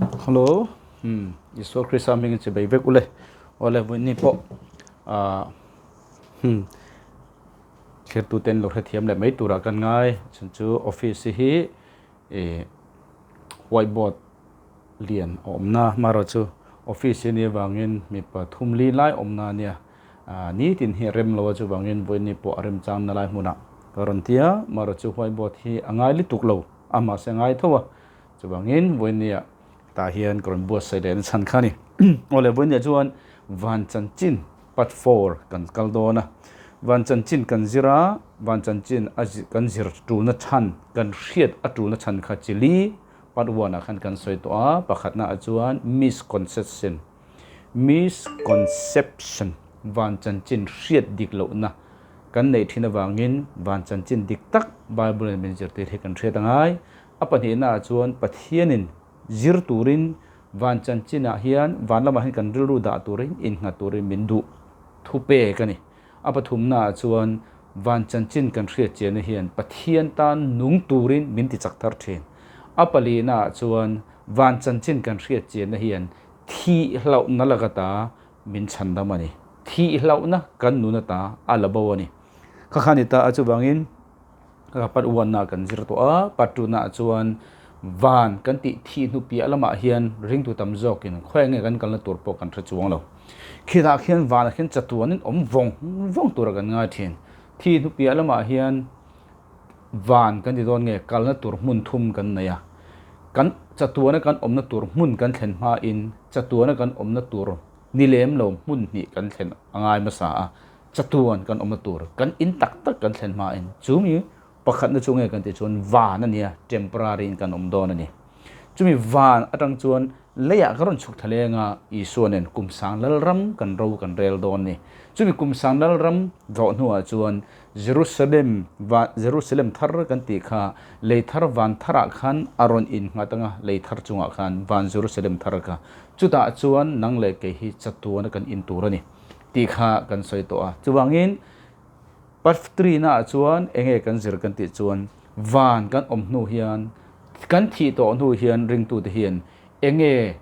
Hello, hmm, Isua Krista hmingin chibei vek ule. Awle vawiin pawh ah hmm thlir ten lo hrethiam leh mai turah kan ngai. Chhan chu office hi ih whiteboard lian a awmna hmarawh chu office hi a nih avangin mipa thum li lai awmna a nia. Ah nitin hi a rem lo a chuvangin vawiin pawh a remchang na lai hmunah ka rawn ti a. Hmarawh chu whiteboard hi a ngai lutuk lo a mahse a ngai tho a. Chuvangin vawinia tah hian ka rawn buatsaih leh na chhan kha a ni. Aw le vawinia chuan van chanchin part four kan kal dawn a. Van chanchin kan zir a, van chanchin a kan zir tulna chhan, kan hriat a tulna chhan kha chi li part one ah khan kan sawi tawh a. Pakhatna ah chuan misconception, misconception, van chanchin hriat dik lohna kan neih thin avangin van chanchin dik tak Bible in min zirtir hi kan hriat a ngai. A pahnihnaah chuan Pathianin zir turin van chanchinah hian van lamah hian kan rilru dah turin innghat turin min duh thu pek a ni. A pathumnaah chuan van chanchin kan hriat chianna hian Pathian tan nung turin min ti chak thar thin. A palihnaah chuan van chanchin kan hriat chianna hian thih hlauhna laka ta min chhandam a ni. Thih hlauhna kan nun ata a la bo a ni. Kha kha ni ta a chuvangin. Part one ah kan zir tawh a, part two naah chuan van kan tih thih hnu piah lamah hian ringtu tam zawkin khawi nge kan kalna tur pawh kan hre chuang lo. Khitah khian vanah khian chatuanin awm vawng vawng tura kan ngai thin. Thih hnu piah lamah hian van kan ti dawn nge kalna tur hmun thum kan nei a, kan chatuana kan awmna tur hmun kan thlen hmain chatuana kan awmna tur ni lem lo hmun hnih kan thlen a ngai hmasa a. Chatuan kan awmna tur kan in tak tak kan thlen hmain chumi pakhatna chu nge kan tih chuan van a nia, temporary in kan awm dawn a ni. Chumi van atang chuan leiah ka rawn chhuk thla leng a, Isua nen Kumsang Lalram kan ro kan rel dawn a ni. Chumi Kumsang Lalram zawh hnuah chuan Jerusalem van Jerusalem thar kan tih kha lei thar van tharah khan a rawn innghat anga lei thar chungah khan van Jerusalem thar kha chutah chuan nang leh kei hi chatuana kan in tur a ni. Tih kha kan sawi tawh a. Chuvangin Patrina ah chuan enge kan zir kan tih chuan van kan awm hnu hian kan thih tawh hnu hian ringtute hian enge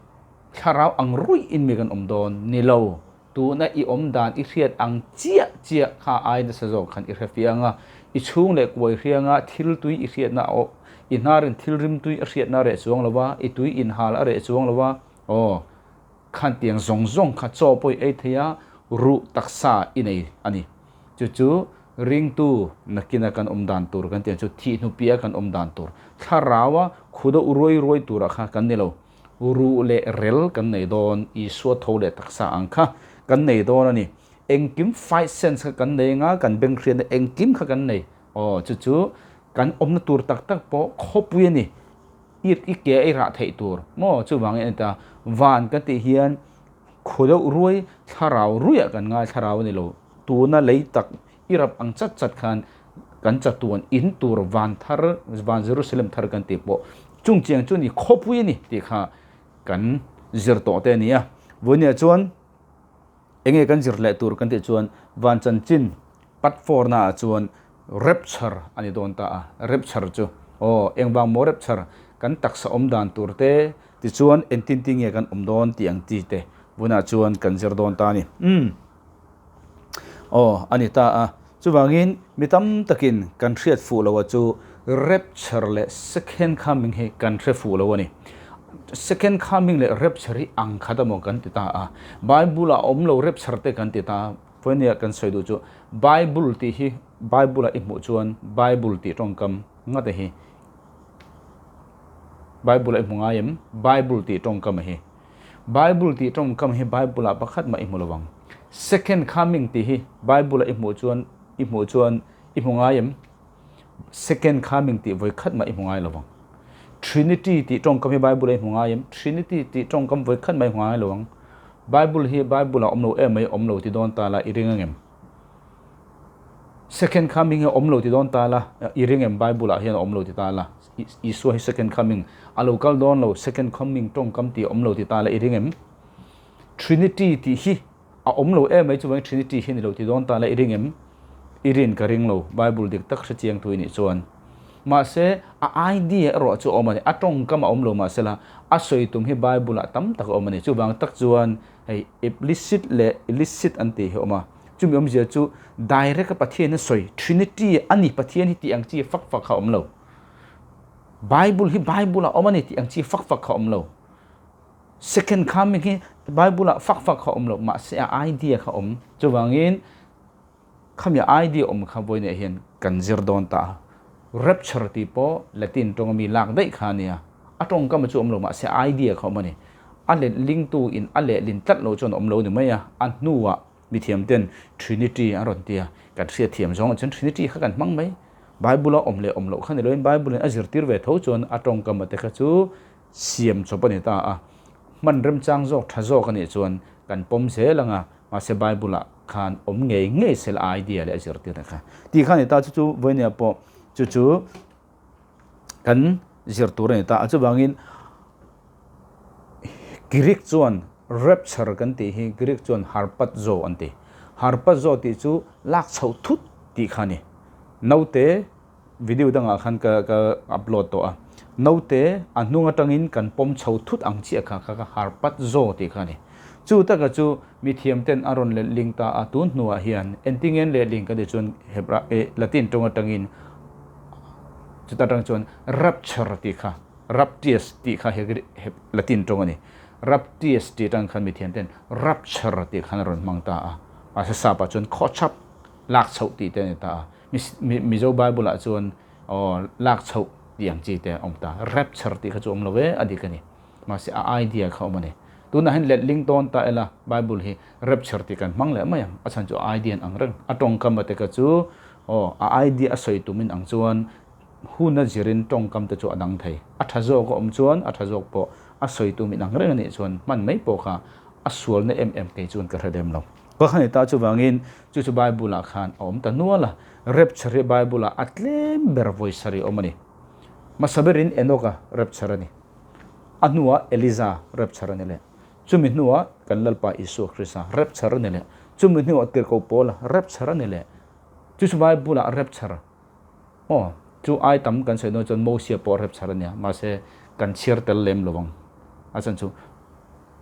thlarau ang ruih in mi kan awm dawn ni lo. Tuna i awm dan i hriat ang chiah chiah kha ai nasa zawk khan i hre fiang a, i chhung leh kuai hrianga thil tui i hriatna a awh, i hnarin thil rim tui a hriatna a reh chuang lo va, i tui inhal a reh chuang lo va, aw. Khan tiang zawng zawng kha chaw pawh i ei thei a, ruh taksa i nei a ni. Chu chu ringtu nakina kan awm dan tur kan tiang chu thih hnupi a kan awm dan tur. Thlaraua khuda u ruai ruai turah kha kan ni lo. Ruh leh rel kan nei dawn, Isua tho leh taksa ang kha kan nei dawn a ni. Engkim five sense kha kan nei anga kan beng hriatna engkim kha kan nei. Aw, chu chu kan awmna tur tak tak pawh khawpui a ni. I i ke a i rah theih tur maw chuvangin a ni ta. Van kan tih hian khu deuh ruai thlarau ruiah kan ngai thlarau a ni lo. Tuna lei tak i rap ang chat chat khan kan chatuan in tur van thar van Jerusalem thar kan tih pawh chung chiang chu ni khawpui a ni tih kha kan zir tawh te a ni a. Vawinia chuan enge kan zir leh tur kan tih chuan van chanchin part four naah chuan Rapture a ni dawn ta a, rapture chu aw engvang maw rapture kan taksa awm dan tur te tichuan engtin ti nge kan awm dawn tih ang chi te vunah chuan kan zir dawn ta a ni. Umm aw a ni ta a, chuvangin mi tam takin kan hriat fuh loh a chu rapture leh second coming hi kan hre fuh lo a ni. Second coming leh rapture hi ang khat amaw kan ti ta a, Bible ah awm lo rapture te kan ti ta a. Pawimawh kan sawi duh chu Bible tih hi Bible-ah i hmuh chuan Bible tih tawngkam ngata hi Bible-ah i hmu ngai em? Bible tih tawngkam hi Bible tih tawngkam hi Bible-ah pakhat mah i hmu lo ang. Second coming tih hi Bible-ah i hmuh chuan i hmuh chuan i hmu ngai em? Second coming tih vawi khat mah i hmu ngai lo ang. Trinity tih tawngkam hi Bible-ah i hmu ngai em? Trinity tih tawngkam vawi khat mah i hmu ngai lo ang. Bible hi Bible ah awm lo em mai awm lo ti dawn ta la i ring angem? Second coming hi awm lo ti dawn ta la i ring em Bible ah hian awm lo ti ta la Isua hi second coming a lo kal dawn lo second coming tawngkam tih awm lo ti ta la i ring em? Trinity tih hi a awm lo em mai chuvangin Trinity hi ni lo ti dawn ta la i ring em? I rin ka ring lo Bible dik tak hre chiang tu i nih chuan. Mahse A idea erawh chu a awm a ni. A tawngkam a awm lo mahsela a sawi tum hi Bible ah tam tak a awm a ni. Chuvang tak chuan hei iplicit leh illicit an tih hi a awm a. Chumi awmzia chu direct a Pathian a sawi, Trinity a ni Pathian hi tih ang chi fak fak kha a awm lo. Bible hi Bible ah a awm a ni tih ang chi fak fak kha a awm lo. Second coming hi Bible ah fak fak kha a awm lo mahse a idea kha a awm. Chuvangin Khami idea awm kha vawiinah hian kan zir dawn ta a, rapture tih pawh Latin tawng ami lak daih kha a nia, a tawngkam chu awm lo mahse idea kha awm a ni. A letlingtu in a lehlin tlat lo chuan awm lo ni mai a, a hnuah mithiam ten Trinity an rawn ti a, kan hriatthiam zawngah chuan Trinity kha kan hmang mai. Bible a awm leh awm loh kha ni loin Bible in a zirtir ve tho chuan a tawngkam a te kha chu siam chawp a ni ta a, hman remchang zawk tha zawk a nih chuan kan pawm zel ang a, mahse Bible ah khan awm ngei ngei sel idea leh a zirtirna kha tih kha a ni ta, chu chu vawinia pawh chu chu kan zir tur a ni ta a, chuvangin Greek chuan rapture kan tih hi Greek chuan harpazo an ti, harpazo tih chu lak chhoh thut tih kha a ni, naute. Video dangah khan ka ka upload tawh a, naute a hnung atangin kan pawm chho thut ang chiah kha kha ka har pat zaw tih kha a ni. Chu taka chu mithiam ten a rawn letling ta a, tun hnuah hian entinge letling ka ti chuan Hebra eh Latin tawng atangin chuta tang chuan rapture tih kha raptius tih kha he Latin tawng a ni. Raptius tih atang khan mithiam ten rapture tih khan a rawn hmang ta a, mahse sap ah chuan khawchhap lak chhoh tih te a ni ta a. Mizo Bible ah chuan aw lak chhoh tih ang chi te a awm ta. Rapture tih kha chu awm lo e, a dik a ni. Mahse a idea kha awm a ni. Tunah hian letling tawn ta ila Bible hi rapture tih kan hmang leh mai ang. A chhan chu a idea an ang reng. A tawngkam a te kha chu aw a idea a sawi tumin ang chuan hun a zirin tawngkam te chu a dang thei. A tha zawk a awm chuan a tha zawk pawh a sawi tumin ang reng a nih chuan hman mai pawh kha a sualna em em kei chuan ka hre lem lo. Ka khan i ta chuvangin chu chu Bible ah khan a awm ta nual a, rapture hi Bible ah a tlem ber vawi sarih awm a ni. Hmasa berin Enoch-a rapture a ni. A hnuah Eliza rapture a ni leh. Chumi hnuah kan Lalpa Isua Krista rapture a ni leh. Chumi hnuah Tirhkoh Paula rapture a ni leh. Chu chu Bible ah rapture aw chu ai tam kan sawi dawn chuan Mosia pawh rapture a nia mahse kan chhiar tel lem lo ang. A chhan chu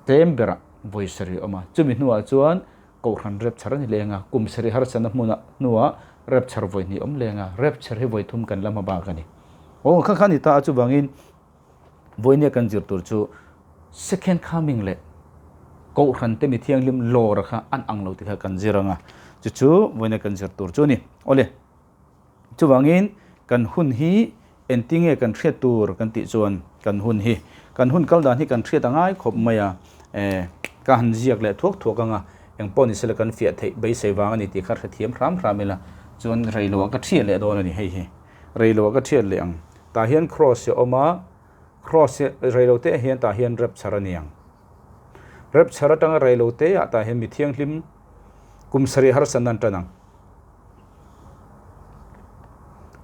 tlem berah vawi sarih a awm a, chumi hnuah chuan Kohhran rapture a ni leng a, kum sarih harsatna hmunah hnuah rapture vawi hnih a awm leng a, rapture hi vawi thum kan la hma bak a ni. Aw kha kha ni ta a chuvangin vawinia kan zir tur chu second coming leh Kohhran te mi thianghlim lawr kha an ang lo tih kha kan zir ang a, chu chu vawinia kan zir tur chu a ni. Awle. Chuvangin kan hun hi engtinge kan hriat tur kan tih chuan kan hun hi kan hun kal dan hi kan hriat a ngai khawp mai a, eh ka han ziak leh thuak thuak ang a, eng pawh ni sela kan fiah theih beisei vang a ni tih kha hrethiam hram hram ila chuan reiloah ka thiat leh dawn a ni hei hi reiloah ka thiat leh ang tah hian cross hi a awm a cross hi reilo te hian tah hian rapture a ni ang rapture atanga reilo te ah tah hian mi thianghlim kum sarih harsatna an tan ang.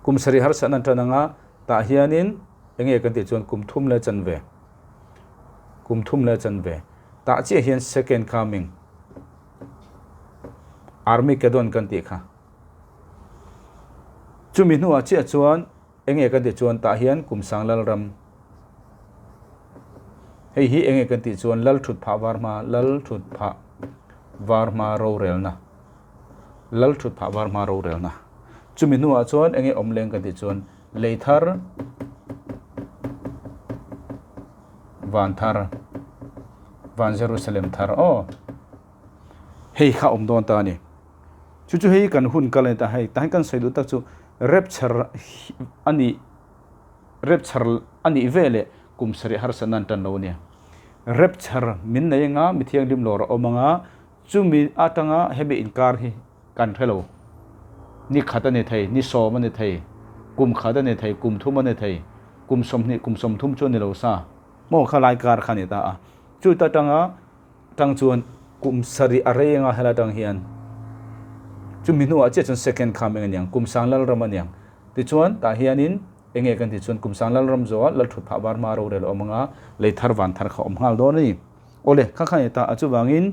Kum sarih harsatna an tan anga tah hianin eng nge kan tih chuan kum thum leh chanve kum thum leh chanve tah chiah hian second coming Armageddon kan tih kha chumi hnuah chiah chuan eng nge kan tih chuan tah hian kum sang lal ram hei hi eng nge kan tih chuan lal thut phah var hma lal thut phah var hma rorelna. Lal thut phah var hma rorelna. Chumi hnuah chuan enge awm leng kan tih chuan lei thar, van thar, van Jerusalem thar aw hei kha awm dawn ta a ni. Chu chu hei kan hun kal a ni ta hei tahin kan sawi duh tak chu rapture a nih rapture a nih veleh kum sarih harsatna an tan lo a nia. Rapture min nei anga mi thianghlim lawr a awm anga Chumi atanga hemi inkar hi kan hre lo. Ni khat a ni thei, ni sawm a ni thei, kum khat a ni thei, kum thum a ni thei, kum sawmhnih, kum sawmthum chu a ni lo sa. Maw kha lai kar kha a ni ta a. Chuta tanga tang chuan kum sarih a rei anga helai tang hian chumi hnuah chiah chuan second coming a niang, kum sang lalram a niang. Tichuan tah hianin eng nge kan tih chuan kum sang lalram zawha lalthut phah var hma rorel a awm anga lei thar van thar kha a awm nghal dawn a ni. Awle, kha kha ni ta a chuvangin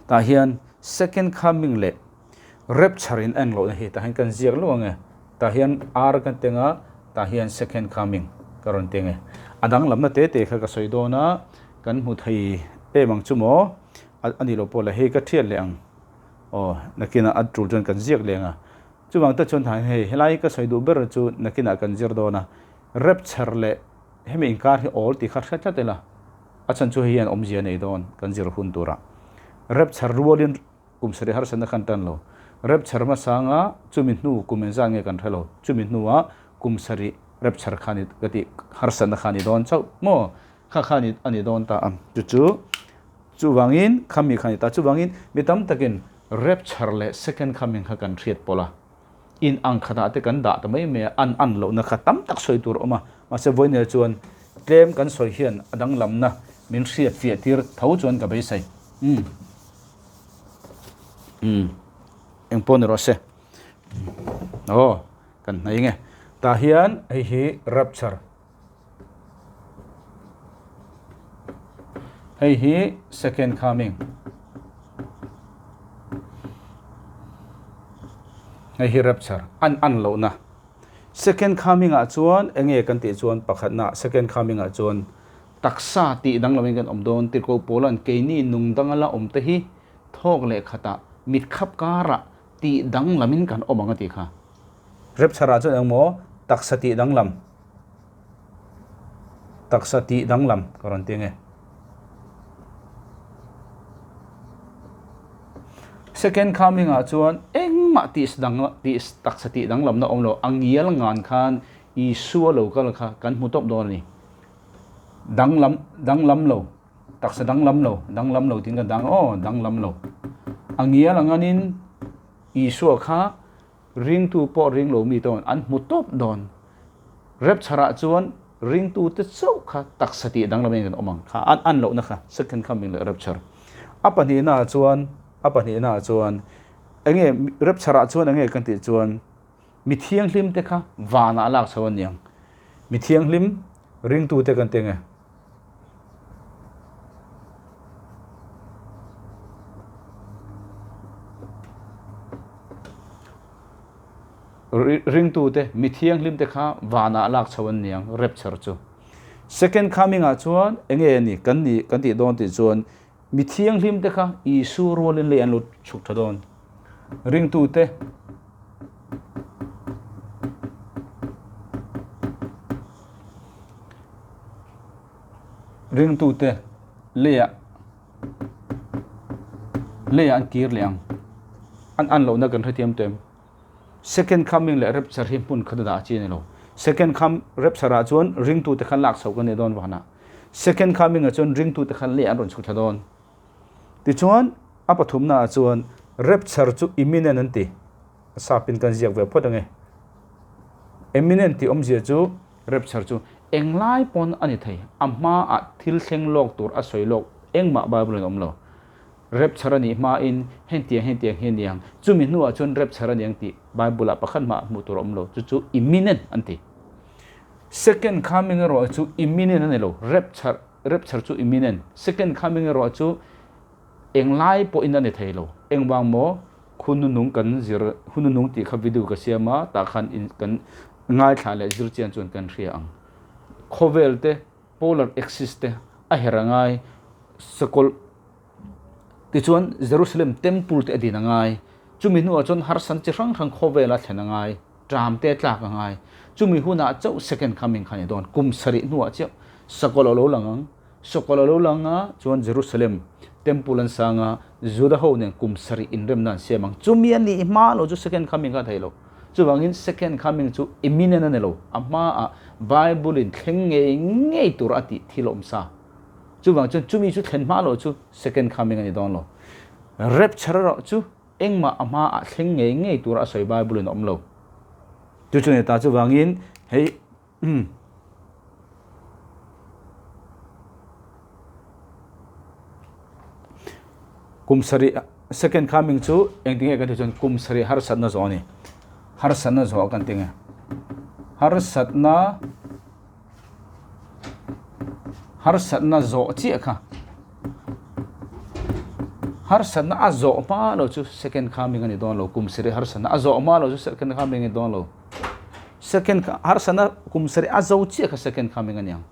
tah hian second coming leh rapture in a englohna hi tah hian kan ziak lo ang e. Tah hian R kan teng a, Tah hian second coming ka rawn ti nge. A danglamna te te kha ka sawi dawn a, kan hmu thei em ang chu maw? A nih loh pawh le hei ka thiat leh ang. Aw, nakinah a tul chuan kan ziak leh ang a. Chuvang te chuan tah hian hei helai ka sawi duh ber chu nakinah kan zir dawn a. Rapture leh hemi inkar hi awl tih kha hre tlat ila, a chhan chu hei hian awmzia nei dawn kan zir hun turah. Rapture rualin Kum sarih harsatna khan tan lo. Rapture hmasanga chumi hnu kum engzat nge kan hre lo. Chumi hnuah kum sarih rapture kha ni ka tih harsatna kha ni dawn chauh maw? Kha kha ni a ni dawn ta a. Chu chu chuvangin khami kha ni ta. Chuvangin mi tam takin rapture leh second coming kha kan hriat pawlh a. In ang khatah te kan dah ta mai mai a, an an lohna kha tam tak sawi tur a awm a. Mahse vawiinel chuan tlem kan sawi hian a danglamna min hriat fiah tir tho chuan ka beisei. Umm. Umm eng pawh ni rawh se aw kan hnai nge tah hian hei hi rapture hei hi second coming hei hi rapture an an lohna second coming ah chuan eng nge kan tih chuan pakhatna second coming ah chuan. Taksa tih danglamin kan awm dawn tirhkoh Paula'n keini nung danga la awm te hi thawk leh khatah mit khap karah tih danglamin kan awm ang a tih kha. Rapture-ah chuan engmaw taksa tih danglam, taksa tih danglam ka rawn ti ange. Second coming-ah chuan engmah tih dang tih taksa tih danglamna awm lo, a ngial ngan khan Isua lo kal kha kan hmu tawp dawn a ni. Danglam, danglam lo, taksa danglam lo, danglam lo tiin ka dang aw, danglam lo. A ngial ang anin Isua kha ringtu pawh ring lo mi te an hmu tawp dawn. Rapture ah chuan ringtu te chauh kha taksa tih danglam in kan awm ang kha, an an lohna kha second coming leh rapture. A pahnihna ah chuan, a pahnihna ah chuan enge rapture ah chuan enge kan tih chuan Mi thianghlim te kha vanah lak chho a niang. Mi thianghlim ringtu te kan ti nge? Ringtu te, mi thianghlim te kha vanah lak chho an niang, rapture chu. Second coming ah chuan enge a ni kan ni kan tih dawn tih chuan Mi thianghlim te kha Isu rualin lei an lo chhuk tha dawn. Ringtu te. Ringtu te leiah leiah an kir leh ang. An an lohna kan hrethiam tawh em? Second coming leh rapture hi hmun khat a dah chi a ni lo. Second come rapture ah chuan ringtu te kha lak chhoh kan ni dawn vanah. Second coming ah chuan ringtu te kha leh an rawn chhuk thla dawn. Tichuan a pathumna ah chuan rapture chu imminent an ti. A sapin kan ziak ve phawt ange. Imminent tih awmzia chu rapture chu englai pawn a ni thei. A hma ah thil thleng lawk tur a sawi lawk engmah Bible in a awm lo. Rapture a nih hmain hentiang hentiang hi a ni ang, chumi hnuah chuan rapture a ni ang tih Bible-ah pakhat hmah hmuh tur a awm lo, chu chu imminent an ti. Second coming erawh chu imminent a ni lo, rapture rapture chu imminent, second coming erawh chu englai pawhin a ni thei lo. Engvang maw? Hununung kan zir, hununung tih kha video ka siam a, tah khan in kan ngaithla leh zir chian chuan kan hria ang. Khawvel te polar axis te a her a ngai, sakawlh Tichuan, Jerusalem Temple te a din a ngai. Chumi hnuah chuan harsan chi hrang hrang khawvel a thlen a ngai, ṭam te a tlak a ngai. Chumi hunah chauh second coming kha a ni dawn. Kum sarih hnuah chiah sakawlh a lo lang ang. Sakawlh a lo lang a, chuan Jerusalem Temple an sang a, Juda ho nen kum sarih inremna an siam ang. Chumi a nih hma lo chu second coming kha a thei lo. Chuvangin second coming chu imminent a ni lo. A hmaah Bible in thleng ngei ngei tur a tih thil a awm sa. Chuvang chuan chumi chu thlen hma loh chu second coming a ni dawn lo. Rapture erawh chu engmah a hma ah thleng ngei ngei tura a sawi Bible in a awm lo. Chu chu ni ta chuvangin hei kum sarih second coming chu engtin nge kan tih chuan kum sarih harsatna zawh a ni. Harsatna zawh kan ti nge. Harsatna Harsatna zawh chiah kha harsatna a zawh hma lo chu second coming a ni dawn lo kum sarih harsatna a zawh hma lo chu second coming a ni dawn lo. Second harsatna kum sarih a zo chiah kha second coming a niang.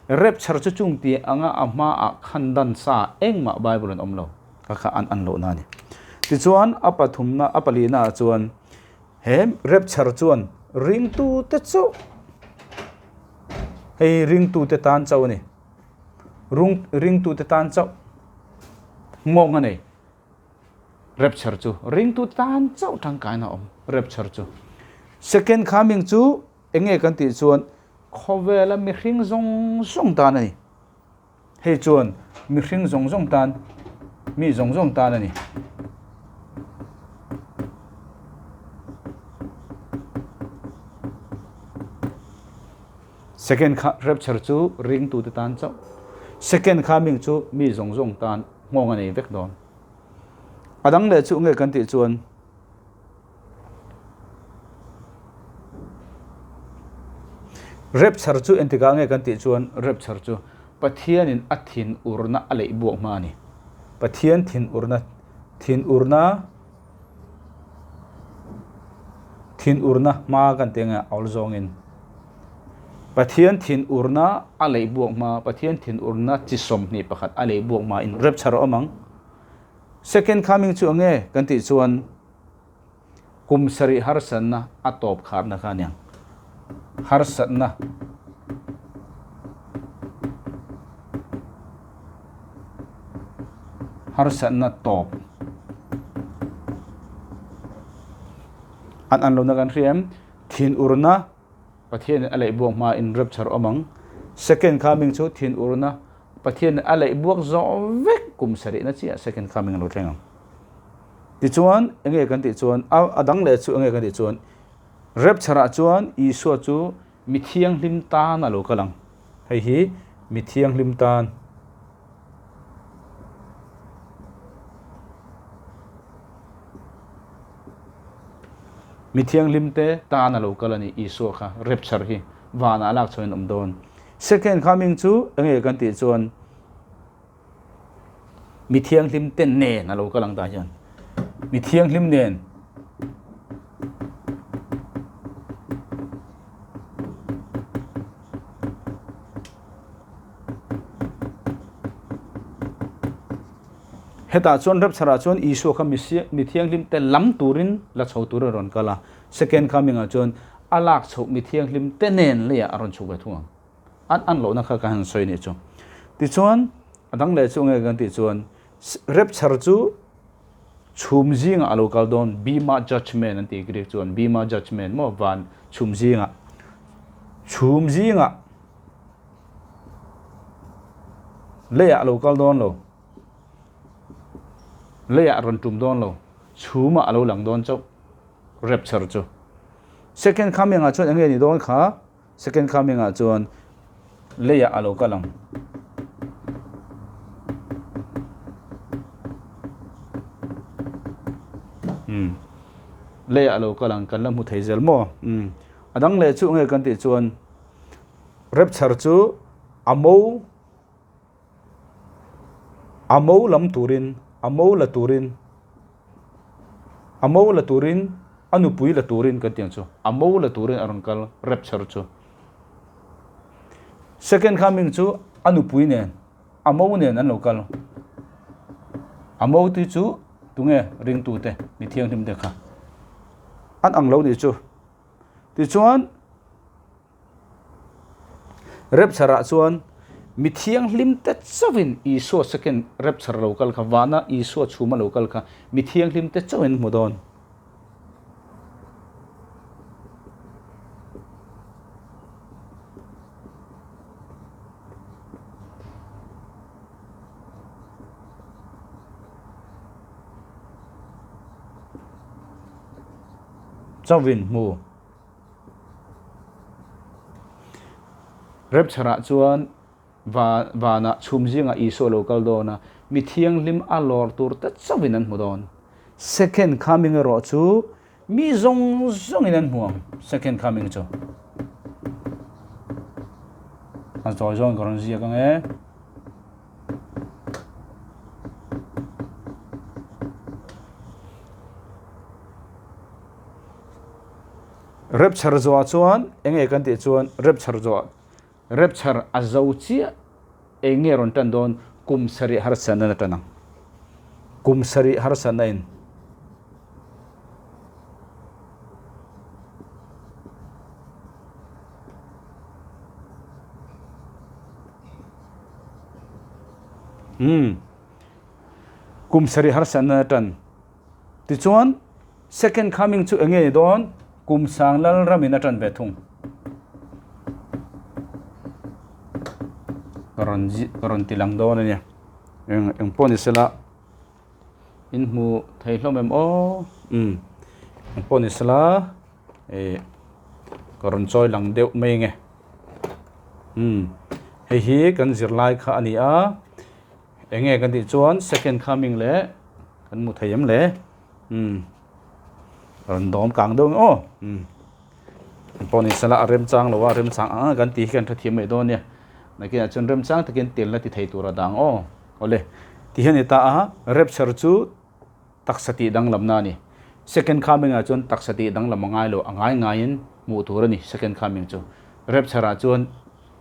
Rapture chu chung tih anga a hma ah khan dan sa engmah Bible an awm lo kha kha an an lohna a ni. Tichuan a pathumna a palina ah chuan he rapture chuan ringtute chauh hei ringtute tan chauh a ni. Rung ringtute tan chauh nghawng a nei. Rapture chu ringtu tan chauh tangkaina a awm rapture chu. Second coming chu eng nge kan tih chuan khawvela mihring zawng zawng tan a ni. Hei chuan mihring zawng zawng tan mi zawng zawng tan a ni. Second rapture chu ringtute tan chauh. Second coming chu mi zawng zawng tan nghawng a nei vek dawn. A dang leh chu nge kan tih chuan Rapture chu entikah nge kan tih chuan rapture chu Pathianin a thin urna a leih buak hma a ni. Pathian thin urna thin urna thin urna hma kan tih ange awl zawngin Pathian thin urna a leih buak hma Pathian thin urna chi 21 a leih buak hma in rapture a awm ang. Second coming chu enge kan tih chuan kum sarih harsatna a tawp kharna kha aniang. Harsatna harsatna tawp an an lohna kan hria em? Thin urna Pathianin a leih buak hma in rapture awm ang. Second coming chu thin urna Pathianin a leih buak zawh vek kum sarihna chiah second coming a lo thleng ang. Tichuan enge kan tih chuan a dang leh chu enge kan tih chuan rapture ah chuan Isua chu mi thianghlim tan a lo kal ang. Hei hi mi thianghlim tan. Mi thianghlim te tan a lo kal a ni Isua kha rapture hi vanah lak chhuahin awm dawn. Second coming chu enge kan tih chuan Mi thianghlim te nen a lo kal ang tah hian mi thianghlim nen hetah chuan rapture ah chuan Isua kha mi thianghlim te lam turin la chho turin a rawn kal a second coming ah chuan a lak chhoh mi thianghlim te nen leiah a rawn chhuk ve thung ang. An an lohna kha ka han sawi nih chu. Tichuan, a dang leh chu nge kan tih chuan, rapture chu chhum zingah a lo kal dawn, bema judgement an tih Greek chuan, bema judgement maw van chhum zingah, chhum zingah leiah a lo kal dawn lo, leiah a rawn tum dawn lo, chhumah a lo lang dawn chauh rapture chu. Second coming ah chuan eng nge ni dawn kha? Second coming ah chuan leiah a lo kal ang. Um leiah a lo kal ang kan la hmu thei zel maw? Um a dang leh chu nge kan tih chuan rapture chu a mo A mo lam turin, a mo la turin, a mo la turin, a nupui la turin kan tih ang chu. A mo la turin a rawn kal rapture chu. Second coming chu a nupui nen, a mo nen an lo kal. A mo tih chu tunge ringtute, mi thianghlim te kha. An ang lo nih chu. Tichuan. Rapture ah chuan mi thianghlim te chauhin Isua second rapture lo kal kha, vana Isua chhuma lo kal kha mi thianghlim te chauhin hmu dawn. Chauhin hmu. Rapture-ah chuan vanah chhum zingah Isua a lo kal dawn a, mi thianghlim a lawr tur te chauhin an hmu dawn. Second coming erawh chu mi zawng zawngin an hmu ang, second coming chu. A zawi zawngin ka rawn ziak ang e. Rapture zawhah chuan eng nge kan tih chuan rapture zawh rapture a zo chiah eng nge rawn tan dawn kum sarih harsatna a tan ang. Kum sarih harsatna in Umm kum sarih harsatna a tan. Tichuan, Second Coming chu eng nge ni dawn? Kum sang lal ramin a tan ve thung. Ka rawn ka rawn ti lang dawn a nia. Eng eng pawh ni sela in hmu thei hlawm em aw? Umm eng pawh ni sela ih ka rawn chawi lang deuh mai nge. Umm hei hi kan zirlai kha a ni a. Eng nge kan tih chuan second coming leh kan hmu thei em le umm rawn dawm kang deuh ang aw umm pawh ni sela a remchang lo a remchang ang ang kan tih hi kan hrethiam mai dawn nia nakinah chuan remchang takin tel la ti thei tur a dang aw awle ti hian ni ta a rapture chu taksa tih danglamna a ni second coming ah chuan taksa tih danglam a ngai lo a ngai ngaiin hmuh tur a ni second coming chu rapture ah chuan.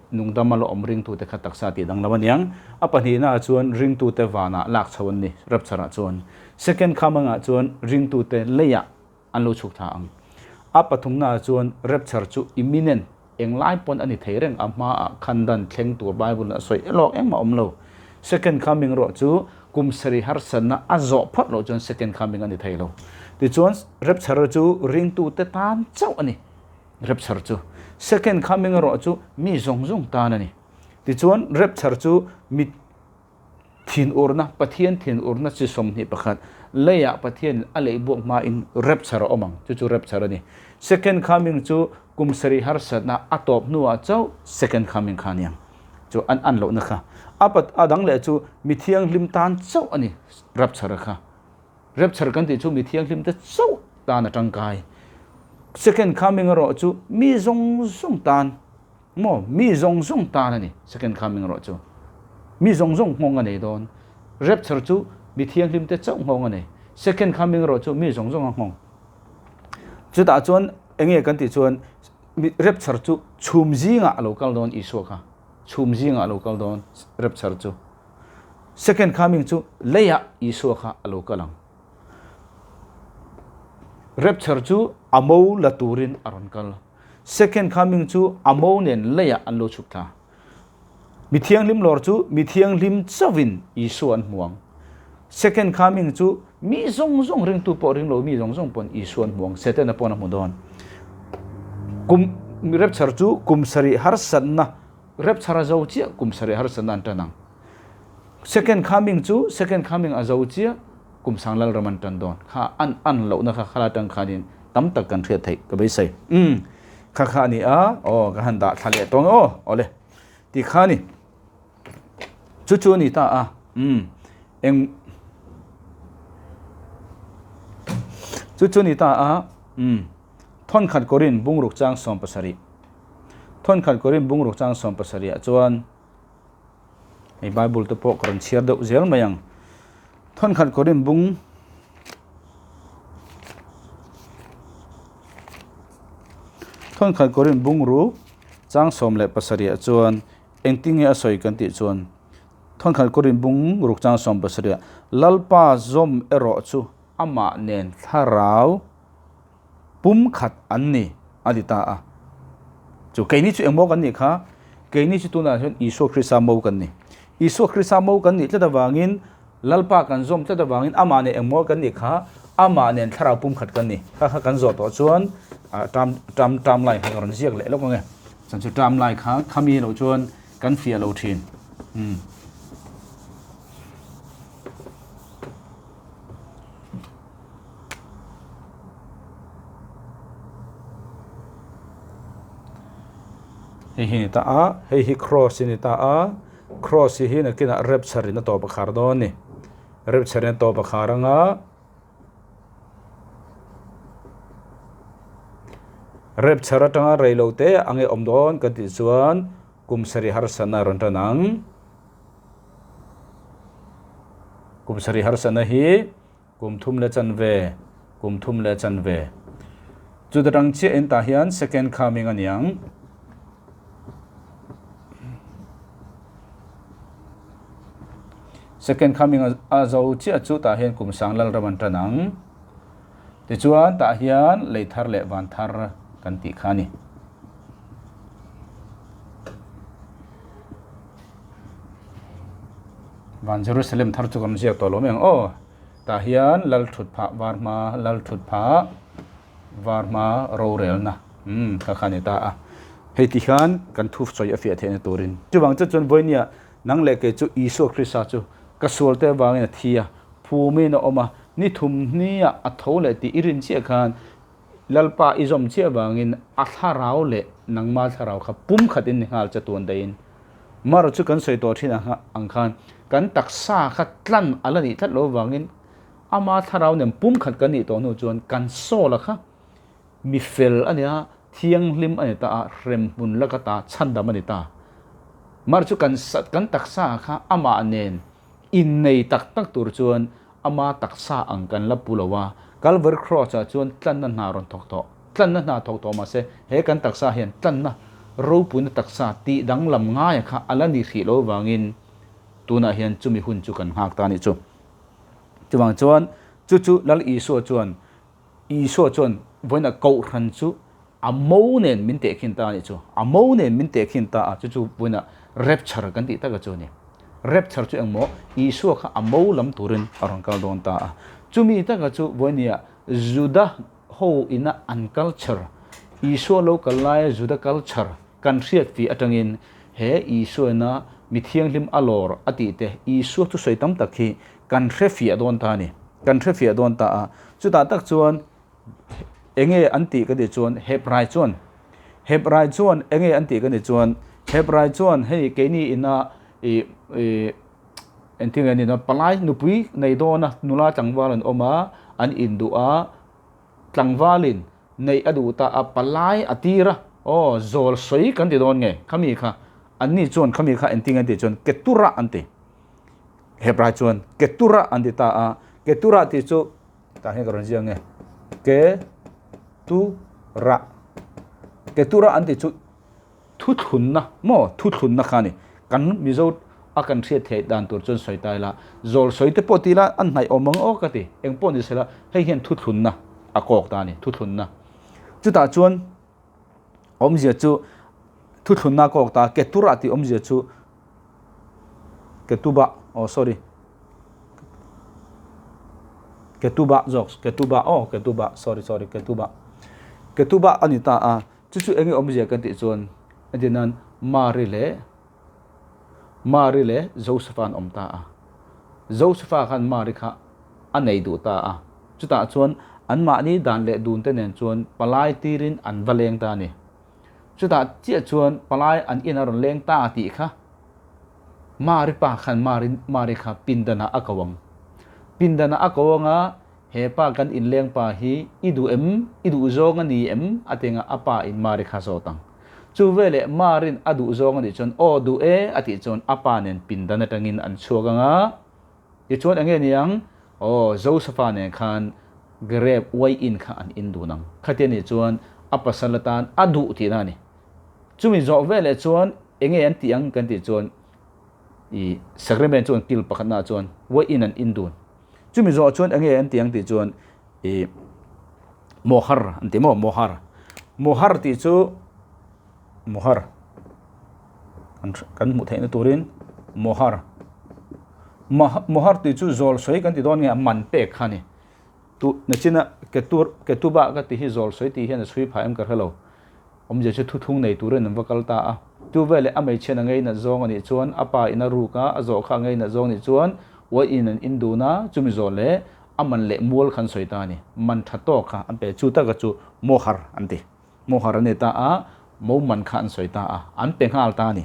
Nungdama la awm ringtute kha taksa tih danglam a niang. A pahnihnaah chuan ringtute vanah lak chho an ni, rapture-ah chuan. Second coming-ah chuan ringtute leiah an lo chhuk thla ang. A pathumnaah chuan rapture chu imminent, englai pawn a ni thei reng, a hmaah khandan thleng tur Bible-in a sawi elawk engmah awm lo. Second coming erawh chu kum sarih harsatna a zawh phawt loh chuan second coming a ni thei lo. Tichuan rapture chu ringtute tan chauh a ni. Rapture chu second coming erawh chu mi zawng zawng tan a ni. Tichuan rapture chu mi thinurna, Pathian thinurna chi 21 leiah Pathianin a leih buak hmain rapture a awm ang, chu chu rapture a ni. Second coming chu kum sarih harsatna a tawp hnuah chauh second coming kha a ni ang. Chu an an lohna kha. A pat a dang leh chu mi thianghlim tan chauh a ni rapture kha. Rapture kan tih chu mi thianghlim te chauh tan a tangkai. Second coming erawh chu mi zawng zawng tan maw mi zawng zawng tan a ni second coming erawh chu. Mi zawng zawng nghawng a nei dawn. Rapture chu mi thianghlim te chauh nghawng a nei. Second coming erawh chu mi zawng zawng a nghawng. Chutah chuan enge kan tih chuan rapture chu chhum zingah a lo kal dawn Isua kha. Chhum zingah a lo kal dawn rapture chu. Second coming chu leiah Isua kha a lo kal ang. Rapture chu a mo la turin a rawn kal. Second coming chu a mo nen leiah an lo chhuk thla. Mi thianghlim lawr chu mi thianghlim chauhin Isua an hmu ang. Second coming chu mi zawng zawng ringtu pawh ring lo mi zawng zawng pawn Isua an hmu ang. Setana pawn a hmu dawn. Kum rapture chu kum sarih harsatna Rapture a zo chiah kum sarih harsatna an tan ang. Second coming chu second coming a zo chiah kum sang lal ram an tan dawn. Kha an an lohna kha khala tang khanin tam tak kan hriat theih ka beisei. Umm kha kha a ni a, aw ka han dah thla leh tawng aw, awle ti kha ni. Chu chu a ni ta a, umm eng chu chu a ni ta a, umm thawnkhat kawrin bungruk chang 17. Thawnkhat Korin bungruk chang 70 ah chuan hei Bible te pawh ka rawn chhiar deuh zel mai ang. Thawnkhat Korin bung Thawnkhat Korin bungruk chang 17 ah chuan engtin nge a sawi kan tih chuan Thawnkhat Korin bungruk chang 17 ah Lalpa zawm erawh chu amah nen thlarau pum khat an ni a ti ta a. Chu keini chu engmaw kan nih kha? Keini chu tunah hian Isua Krista mo kan ni. Isua Krista mo kan nih tlat avangin Lalpa kan zawm tlat avangin amah nen engmaw kan nih kha? Amah nen thlarau pum khat kan ni. Kha kha kan zawh tawh chuan term term term lai kha ka rawn ziak leh lawk ang e. Chuan chu term lai kha khami loh chuan kan fiah lo thin. Umm. Hei hi ni ta a, hei hi cross hi ni ta a, cross hi hi nakinah rapture in a tawp a khar dawn a ni. Rapture in a tawp a khar anga rapture atanga reilo te ang e awm dawn kan tih chuan kum sarih harsatna a rawn tan ang. Kum sarih harsatna hi kum thum leh chanve, kum thum leh chanve. Chuta tang chiah in tah hian second coming a niang. Second coming a zo chiah chu tah hian kum sang lal ram an tan ang. Tichuan tah hian lei thar leh van thar kan tih kha a ni. Van Jerusalem thar chu kan ziak tawh lo mai ang aw. Tah hian lal thut phah var hma lal thut phah var hma rorelna umm kha kha a ni ta a. Hei ti hian kan thu sawi a fiah theihna turin. Chuvang chu chuan vawinia nang leh kei chu Isua Krista chu ka sual te avangin a thi a, phumin a awm a, ni thum hniah a tho leh tih i rin chiah khan Lalpa i zawm chiah avangin a thlarau leh nangma thlarau kha pum khat in ni nghal che tuan daihin. Mar chu kan sawi tawh thin ang khan kan taksa kha tlan a la nih tlat lo avangin ama thlarau nen pum khat kan nih tawh hnu chuan kan soul a kha mi fel a nia, thianghlim a ni ta a, hremhmun laka ta chhandam a ni ta. Mar chu kan kan taksa kha amah nen innei tak tak tur chuan Ama taksa ang kan la pu lo a, Calvary Cross ah chuan tlanna hna rawn thawk tawh. Tlanna hna thawk tawh mahse he kan taksa hian tlanna ropuina taksa tih danglam ngaia kha a la ni hrih lo vangin tunah hian chumi hun chu kan nghak ta a nih chu. Chuvang chuan chu chu Lal Isua chuan Isua chuan vawiinah Kohhran chu a mo nen min tehkhin ta a nih chu. A mo nen min tehkhin ta a, chu chu vawiinah rapture kan tih taka chu a ni. Rapture chu engmaw Isua kha a mo lam turin a rawn kal dawn ta a. Chumi taka chu vawinia Juda ho ina an culture, Isua lo kal laia Juda culture kan hriat fih atangin he Isua ina mi thianghlim a lawr a tih te Isua thusawi tam tak hi kan hre fiah dawn ta a ni. Kan hre fiah dawn ta a. Chutah tak chuan enge an tih ka tih chuan Hebrai chuan Hebrai chuan enge an tih ka tih chuan Hebrai chuan hei keini ina ih ih engtin nge ni palai nupui nei dawn a nula tlangval an awm a an induh a tlangvalin neih a duh ta a palai a tir a aw zawl sawi kan ti dawn nge khami kha anni chuan khami kha engtin nge an tih chuan ketura an ti Hebrai chuan ketura an ti ta a ketura tih chu Tah hian ka rawn ziak nge ke tu ra ke tu ra an tih chu thuthlunna maw thuthlunna kha a ni kan Mizo a kan hriat theih dan tur chuan sawi ta ila zawl sawi te pawh ti ila an hnaih awm ang aw ka ti eng pawh ni sela hei hian thuthlunna a kawk ta a ni thuthlunna chutah chuan awmzia chu thuthlunna a kawk ta ke tu ra tih awmzia chu Ketuba oh sorry Ketuba zawk Ketuba aw Ketuba sorry sorry Ketuba Ketuba a ni ta a chu chu enge awmzia kan tih chuan entir nan Mari leh Mari leh Joseph-a an awm ta a Joseph-a khan Mari kha a nei duh ta a chutah chuan anmahni dan leh dun te nen chuan palai tirin an va leng ta a ni. Chutah chiah chuan palai an in a rawn leng ta tih kha Mari pa khan Mari Mari kha pindanah a ko ang. Pindanah a ko ang a, he pa kan inleng pa hi i duh em, i duh zawng a ni em a ti ang a, a pa in Mari kha zawt ang. Chu veleh Marin a duh zawng a nih chuan aw duh e a tih chuan a pa nen pindan atangin an chhuak ang a, tichuan eng nge ni ang? Aw, Josefa nen khan grape uaiin kha an in dun ang. Khatia nih chuan a pasal atan a duh tihna a ni. Chumi zawh veleh chuan enge an tih ang kan tih chuan i sacrament chu an kil pakhatnaah chuan uaiin an in dun. Chumi zawh chuan enge an tih ang tih chuan i mohar an ti maw mohar. Mohar tih chu mohar kan hmuh theihna turin mohar. Mohar tih chu zawl sawi kan ti dawn nge a man pek kha a ni. Tu nachina ketur ketuba ka tih hi zawl sawi tih hian a chhui phah em ka hre lo. Awmzia chu thuthung nei turin an va kal ta a. Tu veleh a hmeichhian a ngei nat zawng a nih chuan a pa in a ruk a, a zawh kha a ngei nat zawng a nih chuan uai in an in dun a, chumi zawl leh a man leh mual kha an sawi ta a ni. Man tha tawk kha an pe. Chu taka chu mohar an ti. Mohar a ni ta a, mo man kha an sawi ta a, an pe nghal ta a ni.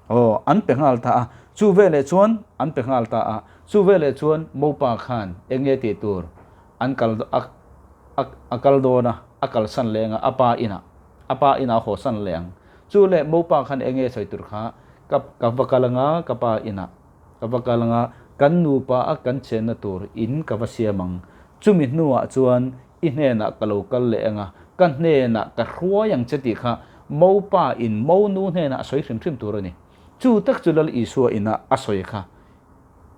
Aw, an pe nghal ta a. Chu veleh chuan an pe nghal ta a. Chu veleh chuan Mopa khan eng nge tih tur an kal a a kal dawn a, a kalsan leng a, a pa inah a pa inah a haw san leh ang. Chu leh Mopa khan eng nge sawi tur kha ka ka va kal anga ka pa inah ka va kal anga kan nupa a kan chenna tur in ka va siam ang. Chumi hnuah chuan i hnenah ka lo kal leh anga. ka hnenah ka hruai ang che tih kha Mopa in Monu hnenah a sawi hrim hrim tur a ni. Chu tak chu Lal Isua ina a sawi kha,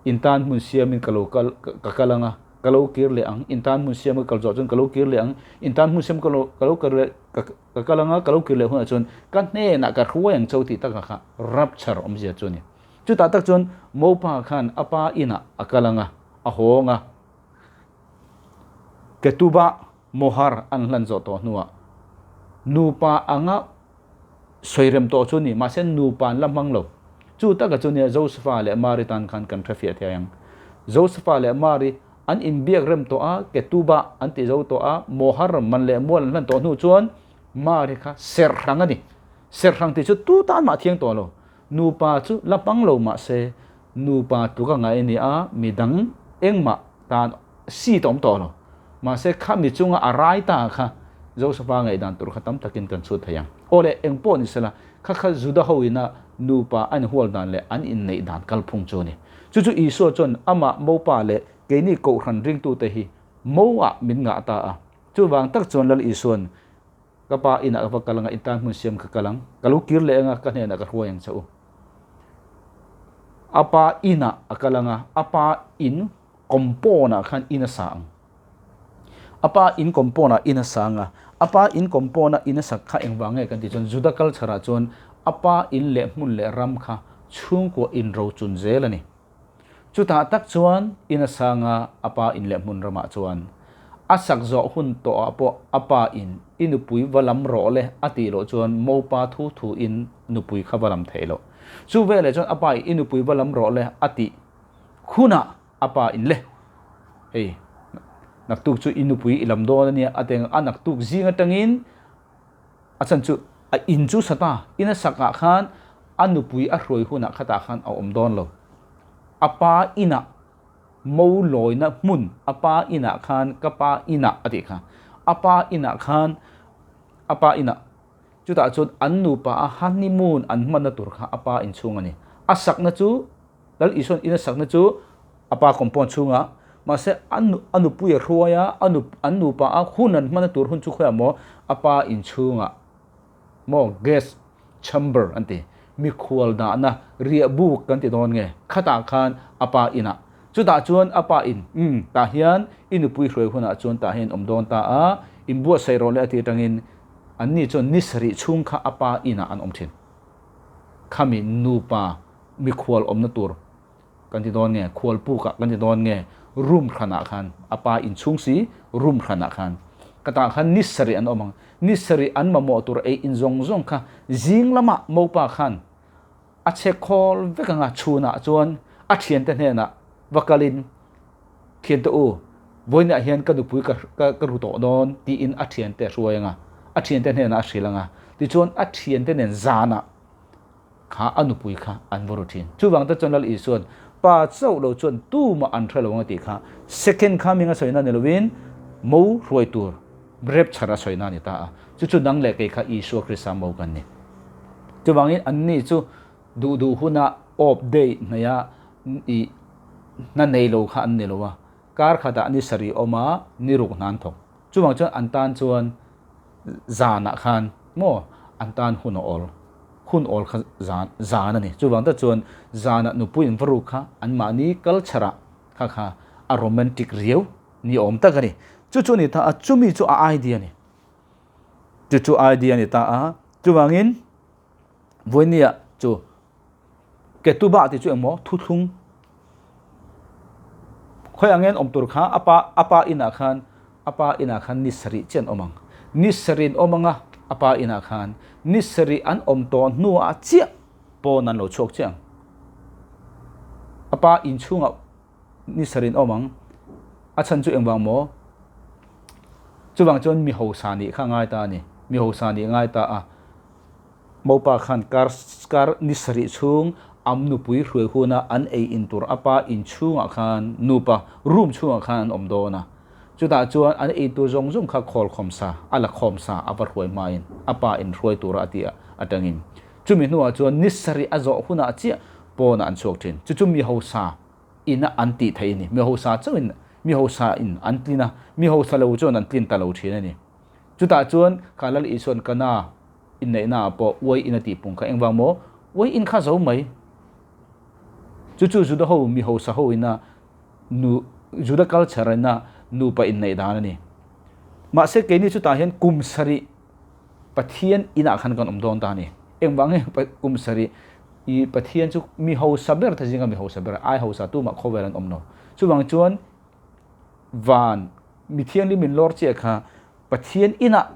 In tan hmun siamin ka lo kal, ka kal ang a, ka lo kir leh ang, in tan hmun siam ka kal zawh chuan ka lo kir leh ang, in tan hmun siam ka lo, ka lo kal leh, ka, ka kal ang a, ka lo kir leh hunah chuan ka hnenah ka hruai ang cho tih takah kha rapture awmzia chu a ni. Chutah tak chuan Mopa khan a pa inah a kal ang a, a hawng a, Ketubah Mohar an hlan zawh tawh hnuah nupa anga sawi rem tawh chu ni, mahse nupa an la hmang lo. Chu taka chu nia Josefa leh Mari tan khan kan hrefiah thei ang. Josefa leh Mari an inbiak rem tawh a, Ketubah an ti zo tawh a, Mohar man leh mual an hlan tawh hnu chuan Mari kha serhrang a ni. Serhrang tih chu tu tan mah thiang tawh lo. Nupa chu la hmang lo mahse nupa tluk a ngaih a ni a, midang engmah tan seat a awm tawh lo. Mahse khami chunga a rai ta kha Josefa ngaihdan tur kha tam takin kan chhut thei ang. Aw le, eng pawh ni sela, kha kha Juda ho ina nupa an inhual dan leh an inneih dan kalphung chu a ni. Chu chu Isua chuan amah mopa leh keini kohhran ringtute hi mo ah min ngah ta a. Chuvang tak chuan Lal Isua'n Ka pa inah ka va kal ang a, in tan hmun siam ka kal ang. Ka lo kir leh ang a, ka hnenah ka hruai ang che u. A pa inah a kal ang a, a pa in compound ah khan in a sa ang. A pa in compound ah in a sa ang a, a pa in compound a in a sak kha engvang nge kan tih chuan Juda culture ah chuan a pa in leh hmun leh ram kha chhungkua in rochun zel a ni. Chutah tak chuan in a sang a, a pa in leh hmun ramah chuan a sak zawh hun tawhah pawh a pa in i nupui va lam rawh le a tih loh chuan mopa thu thu in nupui kha va lam theih loh. Chu veleh chuan a pa in i nupui va lam rawh le a tih hunah a pa in le hei naktuk chu i nupui i lam dawn a nia a ti ang a, naktuk zing atangin A chan chu a in chu sata in a sakah khan a nupui a hruai hunah khatah khan a awm dawn lo. A pa inah mo lawina hmun a pa inah khan ka pa inah a tih kha. A pa inah khan a pa inah chutah chuan an nupa a honeymoon an hmanna tur kha a pa inchhung a ni. A sakna chu Lal Isua'n in a sakna chu a pa compound chhungah, mahse a nu a nupui a hruai a, a nu an nupa a hun an hmana tur hun chu khawiah maw a pa inchhungah maw guest chamber an ti, mikhual dahna riah buk kan ti dawn nge khatah khan a pa inah chutah chuan a pa in umm tah hian i nupui hruai hunah chuan tah hian awm dawn ta a, inbuatsaih rawh le a tih atangin anni chuan ni sarih chhung kha a pa inah an awm thin. Khami nupa mikhual awmna tur kan ti dawn nge, khual pukah kan ti dawn nge, room hranah khan a pa inchhung si room hranah khan ka tah khan ni sarih an awm ang. Ni sarih an mamawh tur ei in zawng zawng kha zing lamah mopa khan a che khawl vek ang a, chhunah chuan a thiante hnenah va kalin thiante u vawiinah hian ka nupui ka ka ru tawh dawn tiin a thiante a hruai ang a, a thiante hnenah a hrilh ang a, tichuan a thiante nen zanah kha a nupui kha an va ru thin. Chuvang te chuan Lal Isua'n pa chauh lo chuan tumah an hre lo ang a tih kha second coming a sawina ni lovin mo hruai tur rapture a sawina a ni ta a. Chu chu nang leh kei kha Isua Krista mo kan ni. Chuvangin anni chu duh duh huna awp dei hnaia i hna nei lo kha an ni lo a, kar khatah ni sarih awm a, ni ruk hna an thawk. Chuvang chuan an tan chuan zanah khan maw an tan hun a awl, hun awl kha zan zan a ni. Chuvang tak chuan zanah nupui in va ruk kha anmahni culture ah kha kha a romantic riau ni awm tak a ni. Chu chu a ni ta a, chumi chu a idea a ni. Chu chu idea a ni ta a, chuvangin vawinia chu Ketubah tih chu engmaw thuthlung khawi ang en awm tur kha a pa a pa inah khan a pa inah khan ni sarih chiah an awm ang. Ni sarih an awm ang a, a pa inah khan ni sarih an awm tawh hnuah chiah pawn an lo chhuak chiah ang. A pa inchhungah ni sarih an awm ang. A chhan chu engvang maw? Chuvang chuan mi hausa nih kha a ngai ta a ni. Mi hausa nih a ngai ta a. Mopa khan kar kar ni sarih chhung am nupui hruai huna an ei in tur a pa in chhungah khan nupa room chhungah khan an awm dawn a. Chutah chuan an ei tur zawng zawng kha khawl khawm sa a la khawm sa a va hruai hmain a pa in hruai tura a tih atangin chumi hnuah chuan ni sarih a zawh hunah chiah pawnah an chhuak thin. Chu chu mi hausa ina an tih theih a ni. Mi hausa chauhin mi hausa in an tlin a, mi hausa lo chuan an tlin ta lo thin a ni. Chutah chuan kha Lal Isuan Kana inneihna ah pawh uai in a tih pung kha engvang maw? Uai in kha zo mai. Chu chu Juda ho mi hausa ho ina nu Juda culture ina nupa inneih dan a ni. Mahse keini chutah hian kum sarih Pathian inah khan kan awm dawn ta a ni. Engvang nge kum sarih i Pathian chu mi hausa ber ta zinga mi hausa ber ai hausa tumah khawvel an awm lo. Chuvang chuan van mi thianghlim in lawr chiah kha Pathian inah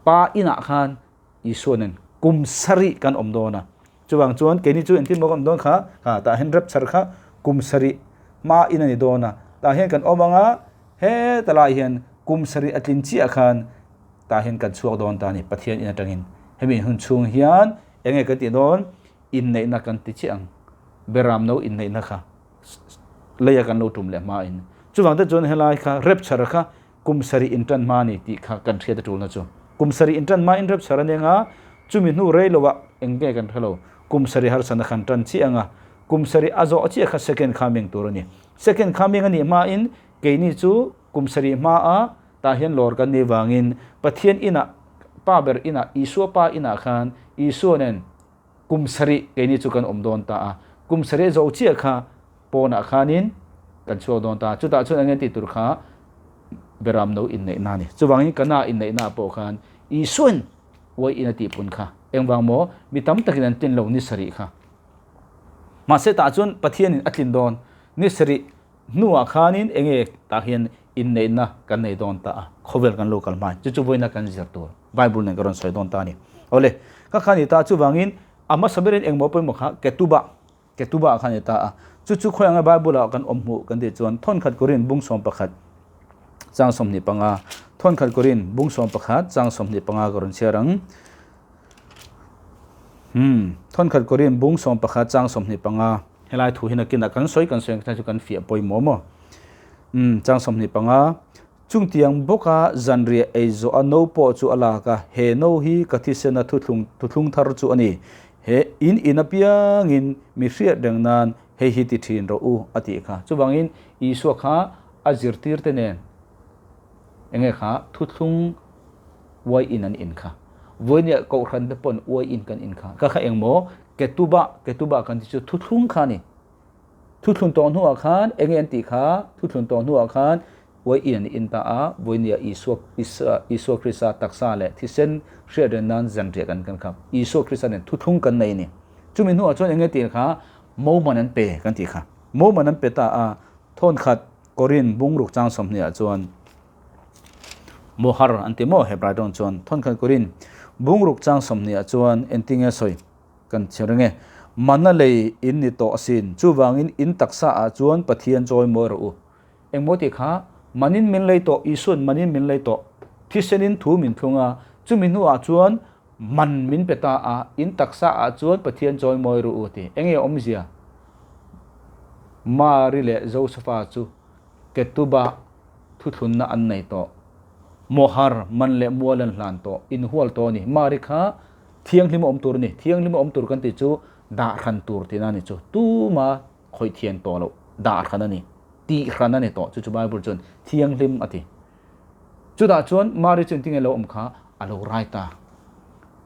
Pa inah khan Isua nen kum sarih kan awm dawn a. Chuvang chuan keini chu engtin maw kan awm dawn kha, ha tah hian rapture kha kum sarih hma in a ni dawn a. Tah hian kan awm ang a, heta lai hian kum sarih a tlin chiah khan tah hian kan chhuak dawn ta a ni Pathian in atangin. Hemi hun chhung hian eng nge kan tih dawn? Inneihna kan ti chiah ang. Beramno inneihna kha leia kan lo tum leh hmain. Chuvang te chuan helai kha rapture kha Kum sarih intan hma a ni tih kha kan hriat a tulna chu. Kum sarih intan hma in rapture a nia nga, chumi hnu rei lo ah eng nge kan hre lo. Kum sarih harsatna khan tan chiah anga, kum sarih a zawh chiah kha second coming tur a ni. Second coming a nih hma in keini chu kum sarih hma a tah hian lawr kan nih vangin Pathian inah, Pa ber inah, Isua Pa inah khan Isua nen Kum sarih keini chu kan awm dawn ta a, kum sarih zo chiah kha pawnah khanin kan chhuak dawn ta a, chutah chuan eng nge tih tur kha Beram no inneihna a ni. Chuvangin Kana inneihnaah pawh khan Isuain uai in a tihpun kha engvang maw mi tam takin an tlin lo ni sarih kha. Mahse tah chuan Pathianin a tlin dawn ni sarih hnuah khanin eng nge tah hian inneihna kan nei dawn ta a, khawvel kan lo kal hma chu chu vawiina kan zir tur Bible nen ka rawn sawi dawn ta a ni. Awle, ka kha ni ta chuvangin a hmasa berin engmaw pawimawh kha Ketubah, Ketubah kha ni ta a, chu chu khawi anga Bible ah kan awm hmuh kan tih chuan Thawnkhat Korin bung 11 chang 25, Thawnkhat Korin bung 11 chang 25 ka rawn chhiar ang. Hmm, Thawnkhat Korin bung 11 chang 25. Helai thu hi nakinah kan sawi kan sawi ang chu kan fiah pawimawh maw? Umm, chang 25. Chungtiang bawka zanriah ei zawh a no pawh chu a lak a, he no hi ka thisena thuthlung thuthlung thar chu a ni. He in in apiangin mi hriat reng nan hei hi ti thin rawh u a tih kha. Chuvangin Isua kha a zirtirte nen enge kha thuthlung uai in an in kha. Vawinia kohhran te pawn uai in kan in kha. Ka kha engmaw Ketubah Ketubah kan tih chu thuthlung kha a ni. Thuthlun tawh hnuah khan enge an tih kha? Thuthlun tawh hnuah khan uai in an in ta a, vawinia Isua Isua Krista taksa leh thisen hriat reng nan zanriah kan kan kha. Isua Krista nen thuthlung kan nei a ni. Chumi hnuah chuan enge tih kha? Moman an pe kan tih kha. Moman an pe ta a, thawnkhat Korin bungruk chang 20 ah chuan Mohar an ti maw Hebrai tawng chuan thawnkhat Korin bungruk chang 20 ah chuan engtinge sawi? Kan chher nge? Mana lei in ni tawh asin. Chuvangin in taksa ah chuan Pathian chawi mawi rawh u. Engmaw tih kha manin min lei tawh, Isuan manin min lei tawh. Thisenin thu min thlung a, chumi hnuah chuan man min pe ta a, in taksa ah chuan Pathian chawi mawi rawh u ti. Enge awmzia? Mari leh Josefa chu Ketubah thuthlunna an nei tawh. Mohar man leh mual an hlan tawh, inhual tawh a ni. Mari kha Thianghlim a awm tur a ni. Thianghlim a awm tur kan tih chu dah hran tur tihna a ni chu. Tuma khawih thian tawh loh dah hran a ni. Tih hran a ni tawh. Chu chu Bible chuan thianghlim a ti. Chutah chuan Mari chu engtin nge lo awm kha a lo rai ta.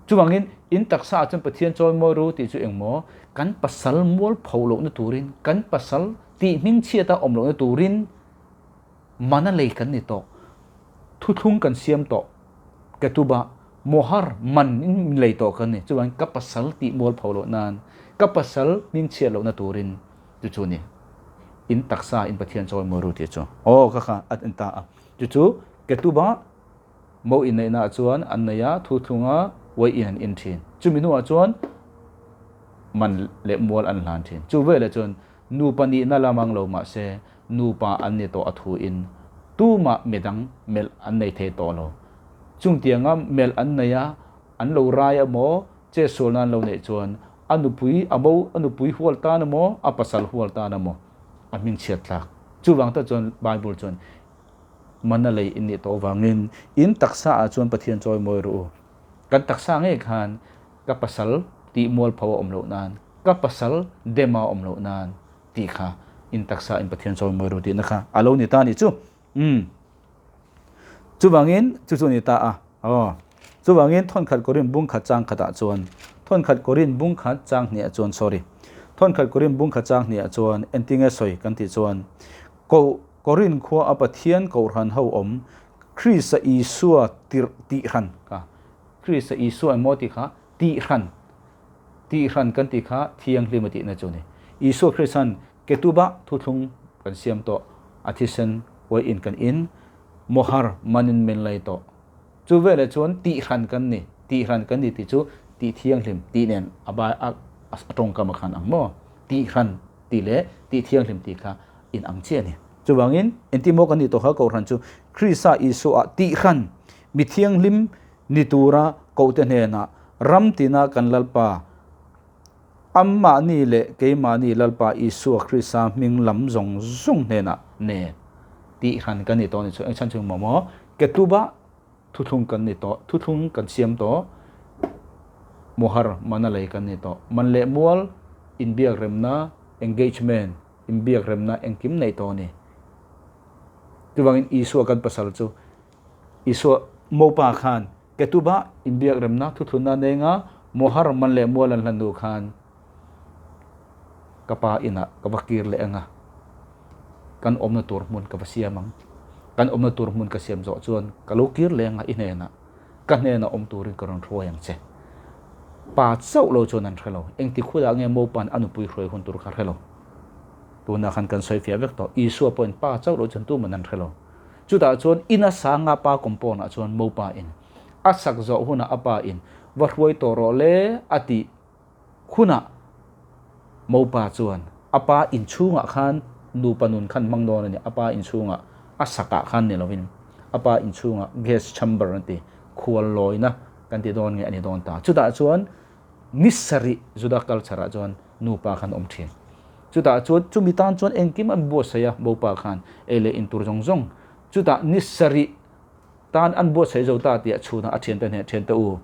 Chuvangin in taksa ah chuan Pathian chawi mawi ru tih chu engmaw kan pasal mual pho lohna turin, kan pasal tih hmingchhiata awm lohna turin mana lei kan ni tawh. Thuthlung kan siam tawh. Ketuba, Mohar man in lei tawh kan ni. Chuvangin ka pasal tih mual pho loh nan, ka pasal hming chhiat lohna turin chu chu ni. In taksa in Pathian chawi mawi ru tih chu. Aw ka kha a en ta a. Chu chu Ketuba mo inneihna ah chuan an nei a, thuthlunga uai in an in thin. Chumi hnuah chuan man leh mual an hlan thin. Chu veleh chuan nupa nihna lamang lo mahse nupa an ni tawh a thu in tumah midang melh an nei thei tawh lo. Chungtianga melh an nei a, an lo rai emaw, chetsualna an lo neih chuan a nupui a mo, a nupui hual tan emaw, a pasal hual tan emaw a hmingchhiat tlak. Chuvang tak chuan Bible chuan mana lei in nih tawh vangin in taksa ah chuan Pathian chawi mawi rawh u. Kan taksa ngei khan ka pasal tih mualpho a awm loh nan, ka pasal dem a awm loh nan tih kha in taksa in Pathian chawi mawi ru tihna kha a lo ni ta nih chu. Umm. Chuvangin chu chu a ni ta a. Aw. Chuvangin thawnkhat Korin bung khat chang khatah chuan, thawnkhat Korin bung khat chang hniah chuan, sorry, thawnkhat Korin bung khat chang hniah chuan entinge sawi kan tih chuan, Koh Korin khua a Pathian kohhran ho awm Krista Isua tirh tihhran kha, Krista Isua emaw tih kha tihhran, tihhran kan tih kha thianghlim a tihna chu a ni. Isua Krista'n Ketubah thuthlung kan siam tawh, a thisen uaiin kan in, Mohar manin min lei tawh. Chu veleh chuan tihhran kan ni, tihhran kan ni tih chu tih thianghlim tih nen a bai a a tawngkam a khan ang maw? Tihhran tih leh tih thianghlim tih kha in ang chiah a ni. Chuvangin engtin maw kan nih tawh kha Kohhran chu Krista Isua tihhran mi thianghlim ni tura kohte hnenah ram tina kan Lalpa Anmahni leh keimahni Lalpa Isua Krista hming lam zawng zawng hnenah nen tih hran kan ni tawh a ni chu. Engchhan chu maw maw Ketuba thuthlung kan ni tawh, thuthlung kan siam tawh, Muhar mana lei kan ni tawh, man leh mual inbiak remna, engagement, inbiak remna engkim nei tawh a ni. Chuvangin Isua kan pasal chu Isua mopa khan Ketuba inbiak remna thuthlunna nenga Mohar man leh mual an hlan hnu khan ka pa inah ka va kir leh anga kan awmna tur hmun ka va siam ang. Kan awmna tur hmun ka siam zawh chuan ka lo kir leh anga i hnenah ka hnenah awm turin ka rawn hruai ang che. Pa chauh lo chuan an hre lo. Engti khulah nge Mopa'n a nupui hruai hun tur kha hre lo. Tunah khan kan sawi fiah vek tawh. Isua pawhin pa chauh lo chuan tuman an hre lo. Chutah chuan ina sanga pa compound ah chuan mopa in a sak zawh hunah a pa in va hruai tawh rawh le a tih hunah mopa chuan a pa inchhungah khan nupa nun khan hmang dawn a ni. A pa inchhungah a sakah khan ni lovin a pa inchhungah guest chamber an ti khual lawina kan ti dawn nge a ni dawn ta. Chutah chuan ni sarih Juda culture ah chuan nupa khan awm thin. Chutah chuan chumi tan chuan engkim an buatsaih a, mopa khan ei leh in tur zawng zawng. Chutah ni sarih tan an buatsaih zo ta tih a chhunah a thiante hneh thiante u,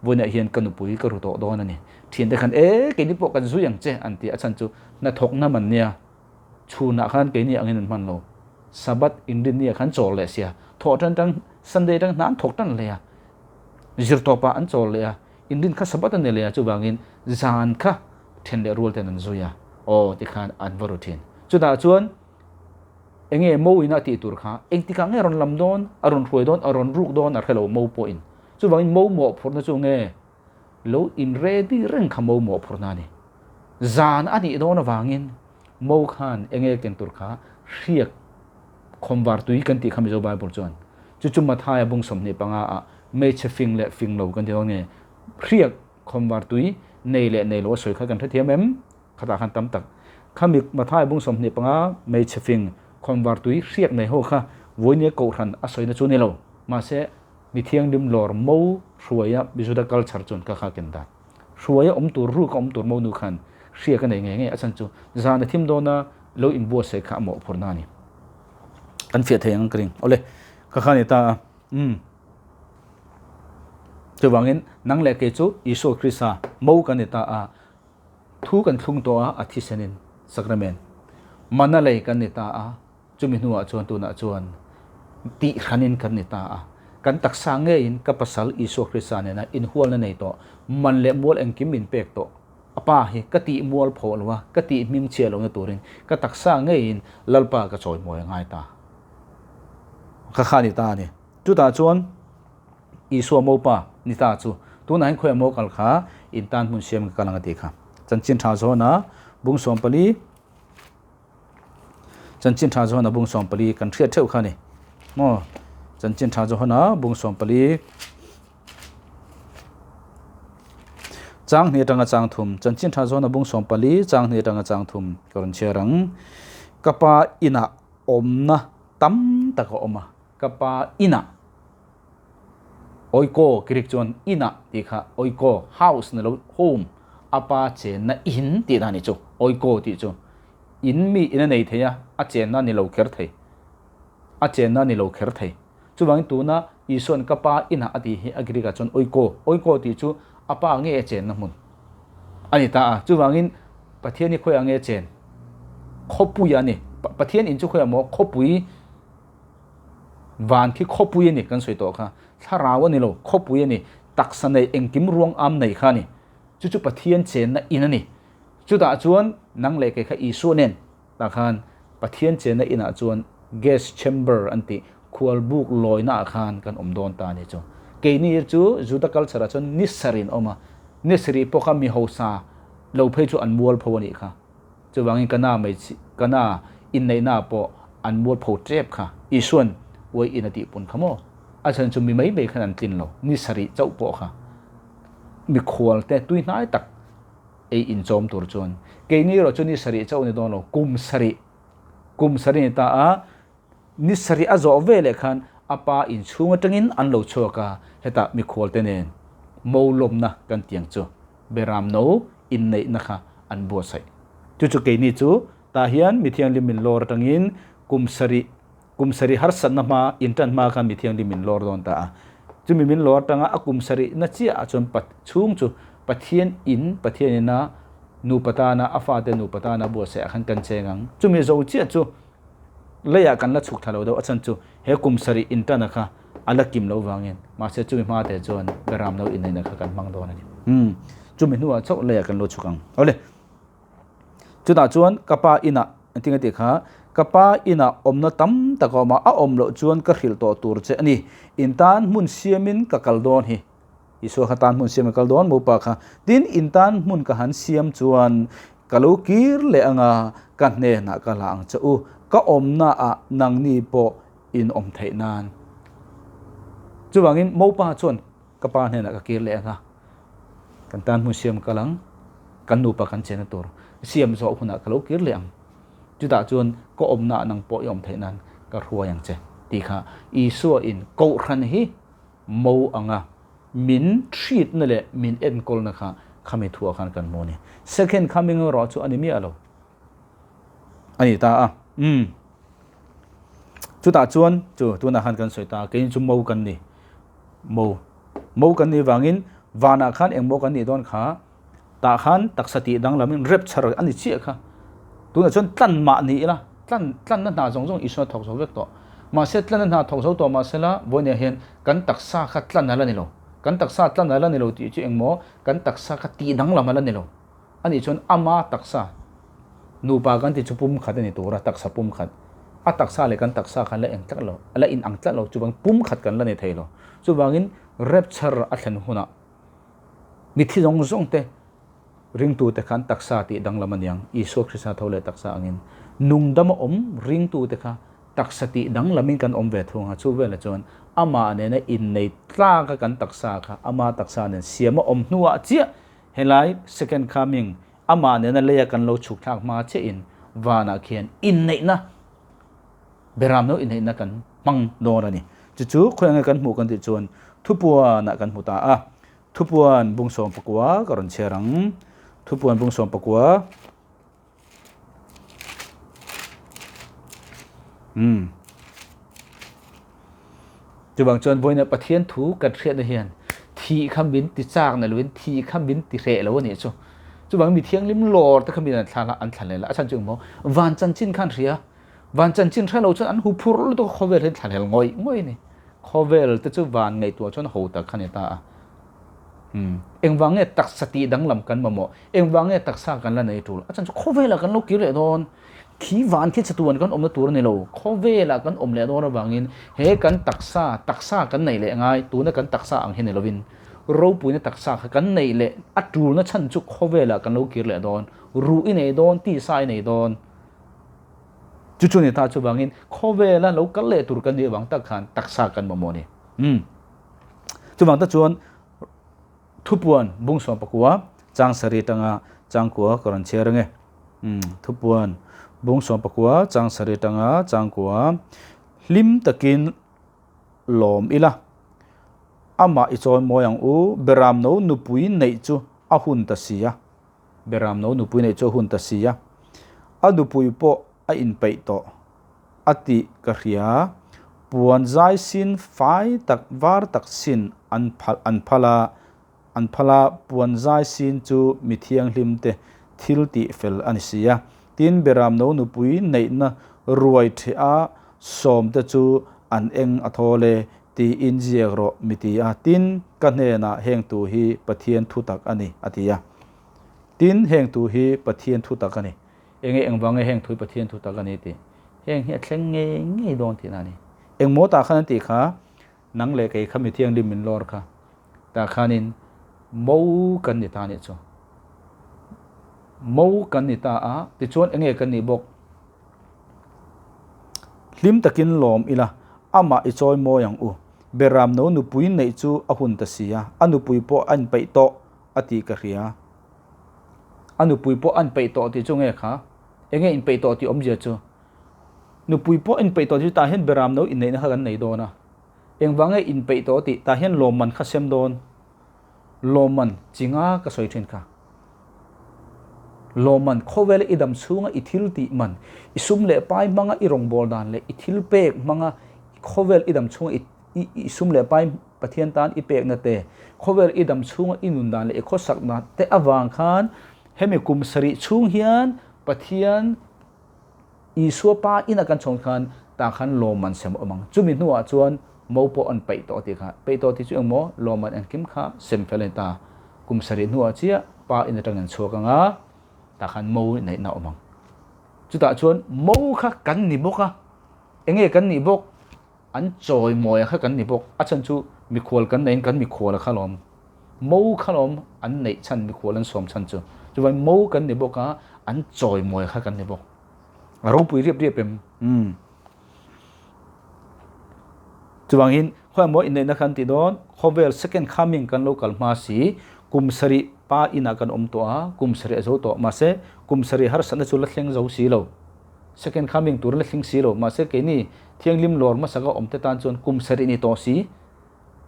vawiinah hian ka nupui ka ru tawh dawn a ni. Thiante khan e, keini pawh kan zui ang che an ti a chhan chu hnathawk nam an nia. Chhunah khan keini angin an hman lo. Sabbath inrinni ah khan chawl leh sia. Thawh tan tang Sunday tang hna an thawk tan leh a. Zirtawpah an chawl leh a. Inrin kha Sabbath a ni leh a, chuvangin zan kha then leh rual ten an zui a, aw tikhan an va ru thin. Chutah chuan enge Mo ina tih tur kha engtikah nge a rawn lam dawn, a rawn hruai dawn, a rawn ruk dawn a hre lo Mo pawhin. Chuvangin Mo mawhphurhna chu nge lo in ready reng kha Mo mawhphurhna a ni. Zan a nih dawn avangin Mo khan enge ken tur kha hriak khawmvar tui kan tih kha Mizo Bible chuan chu chu Mathaia bung 25 ah hmeichhe fing leh fing lo kan ti dawn nge hriak khawmvar tui nei leh nei lo a sawi kha kan hrethiam em? Khatah khan tam tak khami Mathaia bung 25 hmeichhe fing khawmvar tui hriak nei ho kha vawinia kohhran a sawina chu ni lo mahse mi thianghlim lawr mo hruaia Mizoda culture chuan ka kha ken dan hruaia awm tur ruk a awm tur mo nu khan hriak a nei ngei ngei a chhan chu zan a thim dawn a lo inbuatsaih kha a mawhphurhna a ni. Kan fiah thei ang ka ring. Awle, ka kha ni ta a. Umm. Chuvangin nang leh kei chu Isua Krista mo kan ni ta a, thu kan thlung tawh a, a thisenin sacrament mana lei kan ni ta a, chumi hnuah chuan tunah chuan tih hranin kan ni ta a. Kan taksa ngeiin ka pasal Isua Krista nena inhualna nei tawh, man leh mual engkim min pek tawh. A pa hi ka tih mual phawh lo a, ka tih hming chhia lohna turin ka taksa ngeiin Lalpa ka chawimawi a ngai ta. Ka kha ni ta a ni. Chutah chuan Isua mopa ni ta chu tunah hian khawiah maw kal kha in tan hmun siam ka kal ang a tih kha. Chanchin tha zawna bung 14 Chanchin tha zawna bung 14 kan hriat theuh kha a ni. Maw Chanchin tha zawna bung 14 Chang hnih atanga chang thum, Chanchin tha zawna bung 14, chang hnih atanga chang thum ka rawn chhiar ang. Ka pa inah awmna tam tak a awm a, ka pa inah oiko Greek chuan inah tih kha oiko house ni lo home a pa chenna in tih dan a ni chu oiko tih chu in mi in a nei thei a, a chenna ni lo kher thei a chenna ni lo kher thei. Chuvangin tuna Isua'n ka pa inah a tih hi a Greek ah chuan oiko, oiko tih chu a pa nge a chenna hmun a ni ta a. Chuvangin Pathian hi khawiah nge a chen? Khawpui a ni. Pathian in chu khawiah maw? Khawpui Van khi khawpui a ni kan sawi tawh kha. Thlarau a ni lo, khawpui a ni. Taksa nei engkim ruang am nei kha a ni. Chu chu Pathian chenna in a ni. Chutah chuan nang leh kei kha Isua nen tah khan Pathian chenna inah chuan gas chamber an tih khualbuk lawina ah khan kan awm dawn ta a ni chu. Keini chu Juda culture ah chuan ni sarih an awm a, ni sarih pawh kha mi hausa lo phei chu an mualpho a nih kha. Chuvangin Kana hmeichhi Kana inneihna ah pawh an mualpho tep kha Isuan uai in a tihpun kha maw? A chhan chu mi mai mai khan an tlin lo, ni sarih chauh pawh kha mikhual te tui hnai tak ei inchawm tur chuan keini erawh chu ni sarih chauh a ni dawn lo, kum sarih kum sarih a ni ta a, ni sarih a zawh ve leh khan a pa inchhung atangin an lo chhuak a, hetah mikhual te nen mo lawmna kan tiang chu Beram no inneihna kha an buatsaih. Chu chu keini chu tah hian mithianghlim min lawr atangin kum sarih kum sarih harsatna hma intan hma khan mithianghlim min lawr dawn ta a. Chumi min lawr atanga a kum sarihna chiah ah chuan pat chhung chu Pathian in Pathian ina nupa tana a fate nupa tana buatsaih ah khan kan cheng ang. Chumi zo chiah chu leiah kan la chhuk thla lo deuh a chhan chu he kum sarih intana kha a la kim lo vangin mahse chumi hma te chuan beram lo inneihna kha kan hmang dawn a ni. Umm chumi hnuah chauh leiah kan lo chhuk ang. Awle chutah chuan ka pa inah engtin nge tih kha ka pa inah awmna tam tak a awm a, a awm loh chuan ka hrilh tawh tur che a ni. In tan hmun siamin ka kal dawn hi. Isua kha tan hmun siam ka kal dawn mopa kha. Tin in tan hmun ka han siam chuan ka lo kir leh anga ka hnenah ka la ang che u. Ka awmna ah nangni pawh in awm theih nan. Chuvangin mopa chuan ka pa hnenah ka kir leh anga kan tan hmun siam ka kal ang, kan nupa kan chena tur siam zawh hunah ka lo kir leh ang. Chutah chuan ka awmna ah nang pawh i awm theih nan ka hruai ang che tih kha Isua in Kohhran hi mo anga min treat-na leh min enkawlna kha khami thuah khan kan hmu a ni. Second coming erawh chu a ni miah lo a ni ta a. Umm. Chutah chuan chu tunah khan kan sawi ta a, keini chu mo kan ni. Mo. Mo kan nih vangin vanah khan eng mo kan nih dawn kha tah khan taksa tih danglamin rapture a ni chiah kha. Tunah chuan tlan mah ni ila, tlan tlanna hna zawng zawng Isua thawk zo vek tawh. Mahse tlanna hna thawk zo tawh mahsela vawinia hian kan taksa kha tlan a la ni lo. Kan taksa tlan a la ni lo tih chu engmaw kan taksa kha tih danglam a la ni lo. Anih chuan ama taksa nupa kan tih chu pum khat a ni tur a, taksa pum khat. A taksa leh kan taksa kha la eng tlat lo, a la inang tlat lo chuvang pum khat kan la ni thei lo. Chuvangin rapture a thlen hunah Mithi zawng zawng te ringtute khan taksa tih danglam a niang, Isua Krista tho leh taksa angin nungdam a awm ringtute kha taksa tih danglamin kan awm ve thung a, chu velah chuan amah nena innei tlak a kan taksa kha ama taksa nen siam a awm hnuah chiah helai second coming amah nena leia kan lo chhuk thlak hma chiahin vanah khian inneihna Beram lo inneihna kan hmang dawn a ni. Chu chu khawi ange kan hmuh kan tih chuan thupuanah kan hmu ta a. Thupuan bungsawm pakua ka rawn chhiar ang. Thupuan bungsawm pakua. Hmm. Chuvang chuan vawiina Pathian thu kan hriatna hian thih kha min ti chak na loin thih kha min ti hreh lo a nih chu. Chuvang mi thianghlim lawr te kha min an thla an thla leh a chhan chu engmaw van chanchin khan hria. Van chanchin hre lo chuan an hu phur lutuk a, khawvel hian thlanel ngawih ngawih a ni. Khawvel te chu van ngaihtuah chuan ho tak kha ni ta a. Umm, engvang nge taksa tih danglam kan mamawh? Engvang nge taksa kan la nei tul? A chan chu khawvelah kan lo kir leh dawn. Khi van khi chatuan kan awmna tur a ni lo. Khawvelah kan awm leh dawn avangin he kan taksa, taksa kan neih leh ngai, tuna kan taksa ang hi ni lovin ropuina taksa kha kan neih leh a tulna chhan chu khawvelah kan lo kir leh dawn. Ruh i nei dawn, tisa i nei dawn. Chu chu ni ta chuvangin khawvela lo kal leh tur kan nih avang tak khan taksa kan mamawh a ni. Umm. Chuvang tak chuan thupuan bungsawm pakua chang sarih atanga changkua ka rawn chhiar ange. Umm. Thupuan bungsawm pakua chang sarih atanga changkua hlim takin lawm ila. Amah i chawi mawi ang u, Beram no nupui neih chu a hun ta si a. Beram no nupui neih chu a hun ta si a, a nupui pawh a inpeih tawh a tih ka hria. Puan zai sin fai tak var tak sin an phal an phal a, an phal a, puan zai sin chu mi thianghlim te thil tih fel a ni si a. Tin, Beram no nupui neihna ruai theh a sawm te chu an eng a thawl e, tiin ziak rawh mi ti a. Tin, ka hnenah heng thu hi Pathian thutak a ni, a ti a. Tin, heng thu hi Pathian thutak a ni. Enge engvang nge heng thu hi Pathian thutak a ni tih? Heng hi a thleng ngei ngei dawn tihna a ni. Engmaw tah khan an tih kha, nang leh kei kha mi thianghlim min lawr kha, tah khanin mo kan ni ta nih chu. Mo kan ni ta a, tichuan enge kan nih bawk? Hlim takin lawm ila, amah i chawi mawi ang u. Beram no nupui neih chu a hun ta si a, a nupui pawh a inpeih tawh a tih ka hria. A nupui pawh a inpeih tawh tih chu nge kha? Enge inpeih tawh tih awmzia chu? Nupui pawh inpeih tawh tih chu tah hian beram no inneihna kha kan nei dawn a. Engvang nge inpeih tawh tih? Tah hian lawmman kha sem dawn. Lawmman chi nga ka sawi thin kha. Lawmman khawvela i dam chhunga i thil tih man, i sum leh pai hmanga i rawngbâwl dan leh i thil pek hmanga khawvel i dam chhunga i i sum leh pai Pathian tan i pekna te, khawvel i dam chhunga i nun dan leh i khawsakna te avang khan hemi kum sarih chhung hian Pathian Isua Pa ina kan chhawng khan tah khan lawmman sem awm ang. Chumi hnuah chuan mo pawh an peih tawh tih kha. Peih tawh tih chu engmaw lawmman engkim kha sem fel a ni ta. Kum sarih hnuah chiah Pa in atangin an chhuak ang a, tah khan mo neihna a awm ang. Chutah chuan mo kha kan ni bawk a, enge kan nih bawk? An chawimawia kha kan ni bawk. A chhan chu mikhual kan neihin kan mikhual a kha lawm. Mo kha lawm an neih chhan mikhual an sawm chhan chu. Chuvangin mo kan ni bawk a, an chawimawia kha kan ni bawk. A ropui riap riap em? Umm. Chuvangin khawi maw inneihna kha an tih dawn, khawvel second coming kan lo kal hma si, kum sarih pa inah kan awm tawh a, kum sarih a zo tawh. Mahse, kum sarih harsatna chu la thleng zo si lo. Second coming tur la thleng si lo. Mahse, keini thianghlim lawr hmasaka awmte tan chuan kum sarih ni tawh si.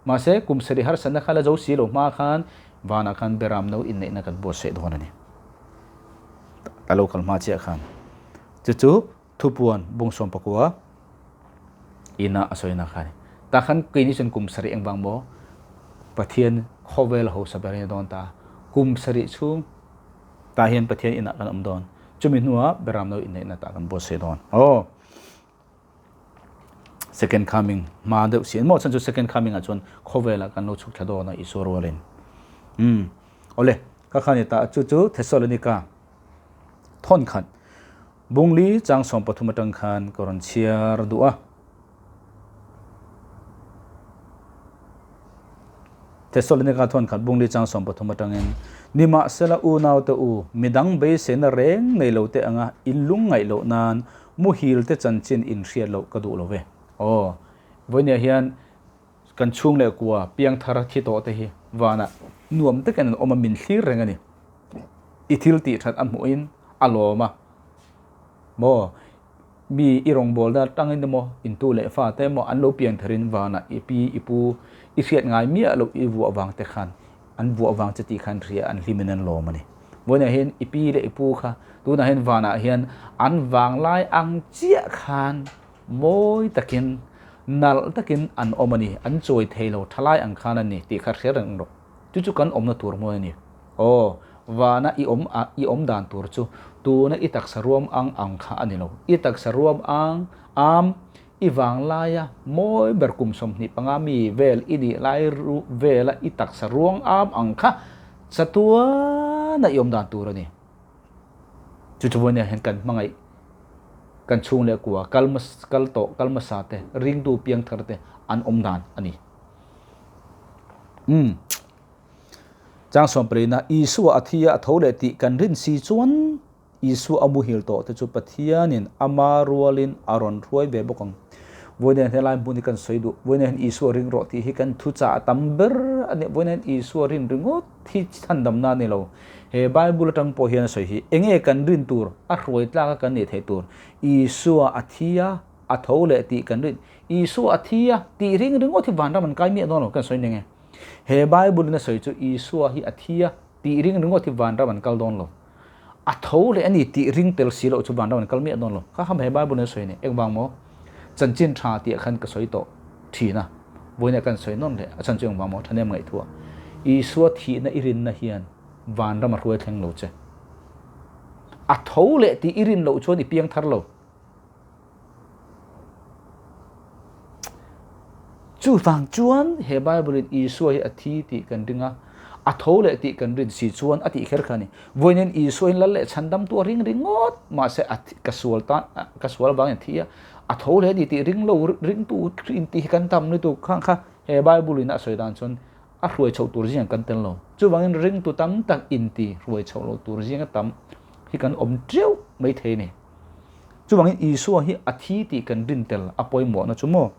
Mahse, kum sarih harsatna kha la zo si lo hma khan vanah khan beram no inneihna kan buatsaih dawn a ni. A lo kal hma chiah khan. Chu chu thupuan bung 19 ina a sawina kha a ni. Tah khan keini chuan kum sarih engvang maw Pathian khawvel hausa ber a ni dawn ta. Kum sarih chhung tah hian Pathian inah kan awm dawn. Chumi hnuah beram no inneihna tah kan buatsaih dawn. Aw. Second coming hma deuh si maw chan chu second coming ah chuan khawvel ah kan lo chhuk thla dawn a Isua rualin. Umm. Awle, ka kha ni ta chu chu Thessalonica thawn khat bungli chang 13 atang khan ka rawn chhiar duh a. Thessalonica thawn khat bungli chang 13 atangin Nimahsela unaute u, midang beiseina reng nei lo te anga in lungngaih loh nan Muhil te chanchin in hriat loh ka duh lo ve. Aw, vawinia hian kan chhung leh kua piangthar thi tawh te hi vanah nuam takin an awm a, min thlir reng a ni. I thil tih that a hmuhin a lawm a, maw mi i rawngbawlna atangin emaw intu leh fa te emaw an lo piangtharin vanah i pi i pu i hriat ngai miah loh i vuah vang te khan An vuah vang che tih khan hria an hlimin an lawm a ni. Vawiinah hian i pi leh i pu kha tunah hian vanah hian an vanglai ang chiah khan mawi takin nalh takin an awm a ni. An chawi thei lo thalai ang khan a ni tih kha hria reng rawh. Chu chu kan awmna tur mawi a ni. Aw, vana i awm a i awm dan tur chu tuna i taksa ruam ang ang kha a ni lo. I taksa ruam ang am I vang laia mawi ber kum 25 mi vel i nih lai vela i taksa ruang am ang kha chatuana i awm dan tur a ni. Chu chu vawinia hian kan hmangaih kan chhung leh kua kal kal tawh kal hmasa te ringtu piangthar te an awm dan a ni. Umm. Chang sawmpalina Isua a thi a a tho leh tih kan rin si chuan Isua a muhil tawh te chu Pathianin ama rualin a rawn hruai ve bawk ang. Vawiin hian helai hmun hi kan sawi duh. Vawiin hian Isua ring rawh tih hi kan thuchah a tam ber a ni. Vawiin hian Isua rin ringawt hi chhandamna a ni lo. He Bible atang pawh hian a sawi hi enge kan rin tur, a hruai tlak a kan nih theih tur. Isua a thi a, a tho leh tih kan rin. Isua a thi a tih ring ringawt hi vanram an kai miah dawn lo kan sawi ning e. He Bible in a sawi chu Isua hi a thi a tih ring ringawt hi vanram an kal dawn lo. A tho leh a ni tih ring tel si loh chu vanram an kal miah dawn lo. Kha kha he Bible in a sawi a ni. Engvang maw? Chanchin tha tih ah khan ka sawi tawh thin a. Vawiin ah kan sawi nawn leh a chhan chu engvang maw? Thahnem ngaihtuah. Isua thihna i rinna hian vanram a hruai thleng lo che. A tho leh tih i rin loh chuan i piang thar lo. Chuvang chuan he Bible in Isua hi a thi tih kan ring a, a tho leh tih kan rin si chuan a tih kher kha a ni. Vawiin Isua in lal leh chhandam tu a ring ringawt mahse a ka sual tan ka sual avangin a thi a, a tho leh a ni tih ring lo ringtu in tih hi kan tam lutuk khang kha he Bible in a sawi dan chuan a hruai chhoh tur zingah kan tel lo. Chuvangin ringtu tam tak inti hruai chhoh loh tur zinga tam hi kan awm teuh mai thei a ni. Chuvangin Isua hi a thi tih kan rin tel a pawimawhna chu maw?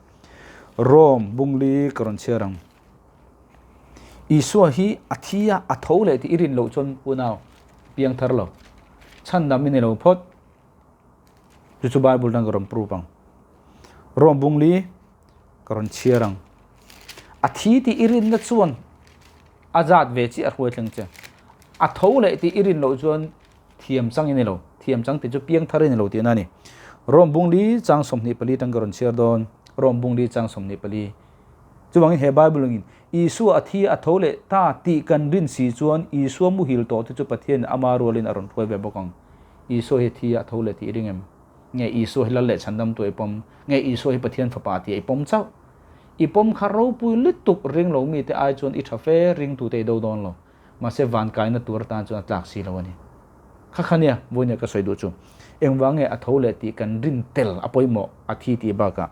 Rome bungli ka rawn chhiar ang. Isua hi a thi a, a tho leh tih i rin loh chuan unau piang thar lo. Chhandam i ni lo phawt. Chu chu Bible dang ka rawn prove ang. Rome bungli ka rawn chhiar ang. A thi tih i rinna chuan a zat ve chiah a hruai thleng che. A tho leh tih i rin loh chuan thiam chang i ni lo. Thiam chang tih chu piang thar i ni lo tihna a ni. Rome bungli chang 24 tang ka rawn chhiar dawn. Rome bungli chang 24. Chuvangin he Bible angin Isua a thi a tho leh ta tih kan rin si chuan Isua muhil tawh te chu Pathianin ama rualin a rawn hruai ve bawk ang. Isua hi thi a tho leh tih i ring em? Nge Isua hi lal leh chhandamtu a i pawm? Nge Isua hi Pathian fapa tih a i pawm chauh? I pawm kha ropui lutuk ring lo mite ai chuan i tha fe ringtute i do dawn lo. Mahse van kaina tur atan chuan a tlak si lo a ni. Kha kha nia, vawinia ka sawi duh chu. Engvang nge a tho leh tih kan rin tel a pawimawh a thi tih bakah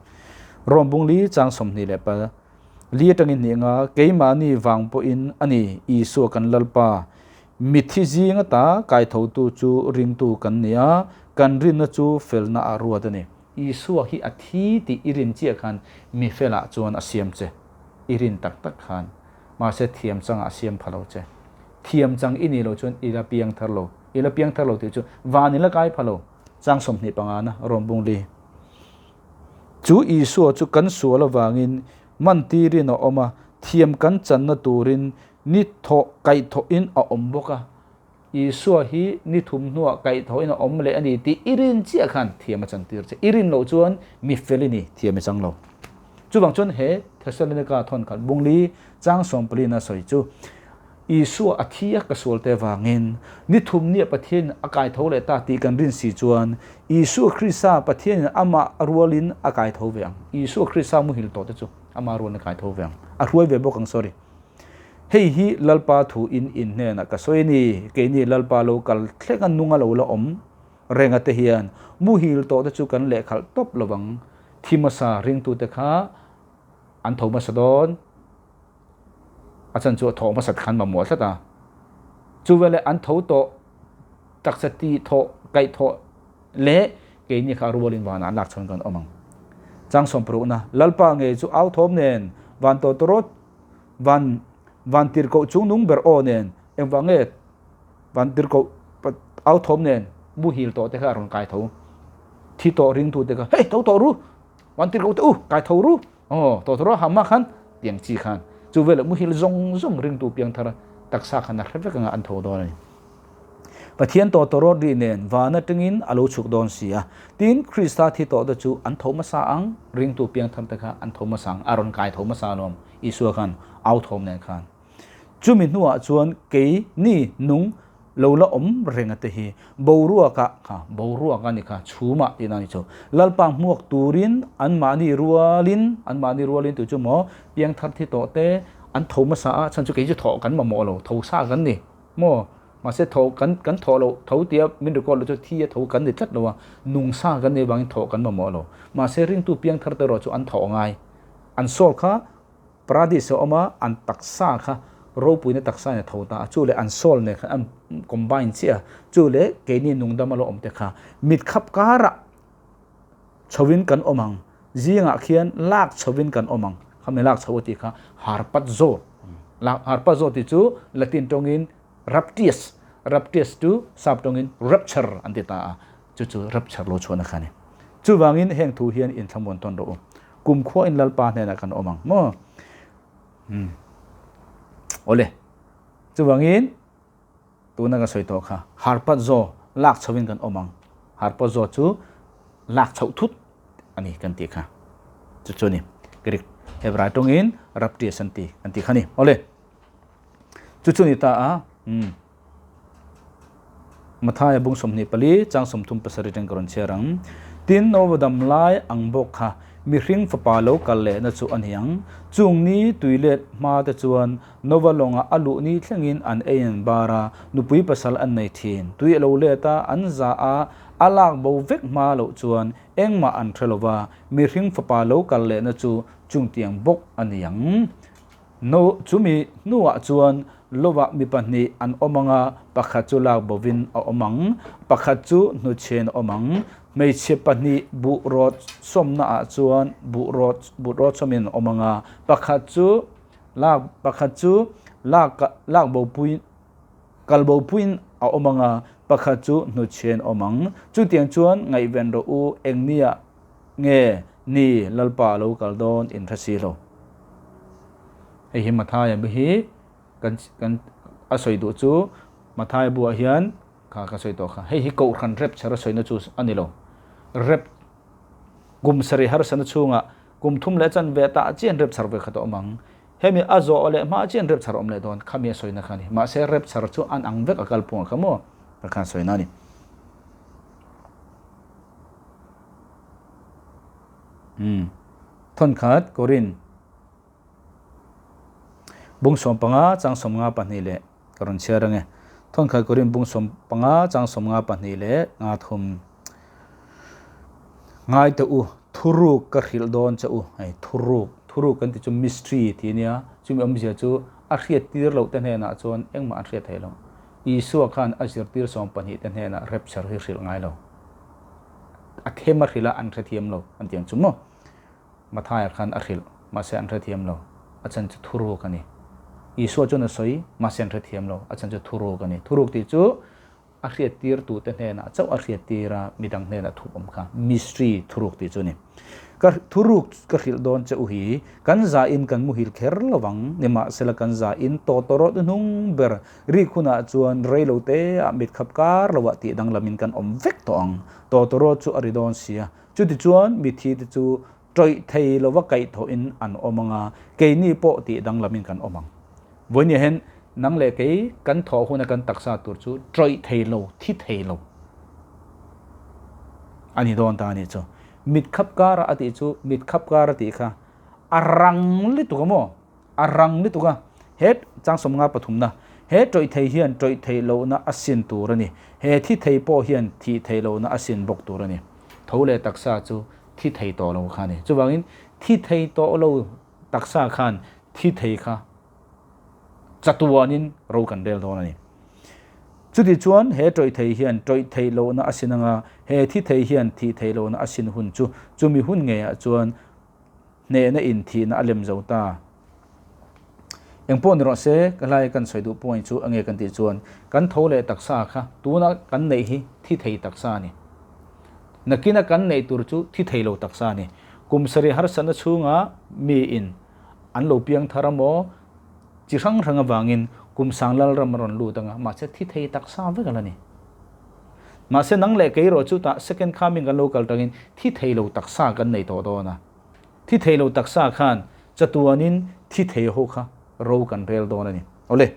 Rome bungli chang 24 li atangin hnih nga keimahni vang pawhin a ni Isua kan Lalpa Mithi zing ata kaithotu chu ringtu kan ni a, kan rinna chu felna a ruat a ni. Isua hi a thi tih i rin chiah khan mi felah chuan a siam che. I rin tak tak khan. Mahse thiam changah a siam pha lo che. Thiam chang i nih loh chuan i la piang thar lo. I la piang thar lo tih chu van i la kai pha lo. Chang 25 na rawn bung li. Chu Isua chu kan sual avangin mantirin a awm a, thiam kan channa turin Ni thawh kaihthawhin a awm bawk a, Isua hi ni thum hnuah kaihthawhin a awm leh a ni tih i rin chiah khan thiam a chantir che. I rin loh chuan mi fel i ni, thiam i chang lo. Chuvang chuan he Thessalonika thawn khat bungli chang sawmpalina sawi chu Isua a thi a ka sual te vangin ni thum nia Pathianin a kaitho leh ta tih kan rin si chuan Isua Krista Pathianin amah rualin a kaitho ve ang. Isua Krista muhil tawh te chu amah rualin a kaitho ve ang. A hruai ve bawk ang, sorry. Hei hi Lalpa thu in in hnenah ka sawi a ni, keini Lalpa lo kal thleng a nung a lo la awm reng a te hian muhil tawh te chu kan lehkhalh tawp lo vang, thi hmasa ringtute kha an tho hmasa dawn, a chan chu a thawh hmasat khan mamawh tlat a, chuveleh an tho tawh taksa ti thawh kaih thawh leh keini kha rualin vanah an lak chhawn kan awm ang. Chang sawmparukna, Lalpa ngei chu au thawm nen van tawtawrawt van van tirhkoh chungnung ber aw nen engvang nge van tirhkoh au thawm nen muhil tawh te kha a rawn kai tho thi tawh ringtu te kha hei tho tawh ru van tirhkoh te u kai tho ru aw tawtawrawt hama khan tiang chi khan chu veleh muhil zawng zawng ringtu piang thar taksa khan a hre vek anga an tho dawn a ni. Pathian tawtawrawt ri nen van atangin a lo chhuk dawn si a. Tin, Krista thi tawhte chu an tho hmasa ang, ringtu piangtharte kha an tho hmasa ang, a rawn kai tho hmasa alawm, Isua khan au thawm nen khan. Chumi hnuah chuan kei ni nung lo la awm renga te hi boruakah kha, boruak a ni kha, chhumah tihna a ni chu. Lalpa hmuak turin anmahni rualin, anmahni rualin tu chu maw, piangthar thi tawhte an tho hmasa a, chhan chu kei chu thawh kan mamawh lo, tho sa kan ni. Maw? Mahse tho kan kan thawh loh tho tia min record loh chu thi a tho kan ni tlat lo a, nung sa kan nih vangin thawh kan mamawh lo. Mahse ringtu piang thar te erawh chu an thawh ngai. An soul kha paradis a awm a, an taksa kha ropuina taksa in a tho ta a, chu leh an soul nen khan an combine chiah a, chu leh keini nungdam a lo awm te kha mit khap karah chhovin kan awm ang, zingah khian lak chhovin kan awm ang, khami lak chho a tih kha harpatzo, harpatzo tih chu Latin tawngin raptius, raptius chu sap tawngin rapture an ti ta a, chu chu rapture lo chhuahna kha a ni. Chuvangin heng thu hian inthlamuan tawn rawh u, kumkhua in Lalpa hnenah kan awm ang maw? Umm. Awle. Chuvangin. Tuna ka sawi tawh kha harpat zaw lak chhoin kan awm ang. Harpat zaw chu lak chhoh thut a ni kan tih kha. Chu chu a ni. Greek Hebrai tawngin raptias an ti an tih kha a ni. Awle. Chu chu ni ta a. Um. Mathaia bung 24 chang 37 teng ka rawn chhiar ang. Tin Nova dam lai ang bawk kha. Mihring Fapa lo kal lehna chu a ni ang. Chung ni tui let hma te chuan Nova lawnga a luh ni thlengin an ei an bar a, nupui pasal an nei thin. Tui a lo let a, an za a, a lak bo vek hma loh chuan engmah an hre lo va, mihring fapa lo kal lehna chu chungtiang bawk a ni ang. No, chumi hnuah chuan lovah mi pahnih an awm ang a, pakhat chu lak bovin a awm ang, pakhat chu hnuchhiain a awm ang. Hmeichhe pahnih buh rawt sawmnaah chuan buh rawt buh rawt sawmin an awm ang a, pakhat chu Lak pakhat chu lak lak bopui kal bopuiin a awm ang a, pakhat chu hnutchhiain a awm ang. Chutiang chuan ngaihven rawh u, eng nia nge ni Lalpa a lo kal dawn in hre si lo. Hei hi Mathaia bu hi kan kan a sawi duh chu Mathaia buah hian kha ka sawi tawh kha. Hei hi Kohhran rep chher a sawina chu a ni lo. Rep kum sarih harsana chhungah Kum thum leh chanve tah chian rep char ve khat a awm ang. Hemi a zawh leh hma chian rep char a awm leh dawn. Khami a sawina kha a ni. Mahse rep char chu an ang vek a kalphung a kha maw? Ka khan sawina a ni. Umm. Thawnkhat, Korin. Bung 15 chang 52 leh ka rawn chhiar ange. Thawnkhat Korin bung 15 chang 52 leh nga thum. Ngai teh u, thuruk ka hrilh dawn che u. Hei thuruk, thuruk kan tih chu mystery tih a nia, chumi awmzia chu a hriattir loh te hnenah chuan engmah an hriat thei lo. Isua khan a zirtir 12 te hnenah rapture hi hrilh ngai lo. A them a hrilh a, an hrethiam lo an tih ang chu maw. Mathaia khan a hrilh, mahse an hrethiam lo. A chhan chu thuruk a ni. Isua chuan a sawi, mahse an hrethiam lo. A chhan chu thuruk a ni. Thuruk tih chu a hriattirtute hnenah chauh a hriattir a, midang hnenah thup awm kha mystery thuruk tih chu a ni. Ka thuruk ka hrilh dawn che u hi, kan zain kan muhil kher lo vang, nimahsela kan zain tawtawrawt hnung ber rik hunah chuan rei lo te ah mit khap kar lo ah tih danglamin kan awm vek tawh ang. Tawtawrawt chu a ri dawn sia. Chutichuan mithi te chu tawih thei lova kaihthawhin an awm ang a, keini pawh tih danglamin kan awm ang. Vawinia hian nang leh kei kan thawh huna kan taksa tur chu tawih thei lo, thi thei lo a ni dawn ta a nih chu. Mit khap kara a tih chu mit khap kara tih kha a rang lutuk a maw? A rang lutuk a. He chang 53 na, he tawih thei hian tawih theih lohna a sin tur a ni. He thi thei pawh hian thih theih lohna a sin bawk tur a ni. Tho leh taksa chu thi thei tawh lo kha a ni. Chuvangin thi thei tawh lo taksa khan thi thei kha chatuanin ro kan rel dawn a ni. Chuti chuan he tawih thei hian tawih theih lohna a sin anga he thi thei hian thih theih lohna a sin hun chu chumi hun ngeiah chuan hnehna in thihna a lem zo ta. Engpawh ni rawh se, ka hlai kan sawi duh point chu enge kan tih chuan kan tho leh taksa kha tuna kan neih hi thi thei taksa a ni. Nakina kan neih tur chu thi thei lo taksa a ni. Kum sarih harsatna chhunga mi in an lo piang thar a maw? Chi hrang hrang avangin kum sang lal ram a rawn lut anga mahse thi thei taksa vek a la ni. Mahse nang leh kei erawh chu tah second coming kan lo kal tangin thi thei lo taksa kan nei tawh dawn a. Thi thei lo taksa khan chatuanin thi thei ho kha ro kan rel dawn a ni. Awle.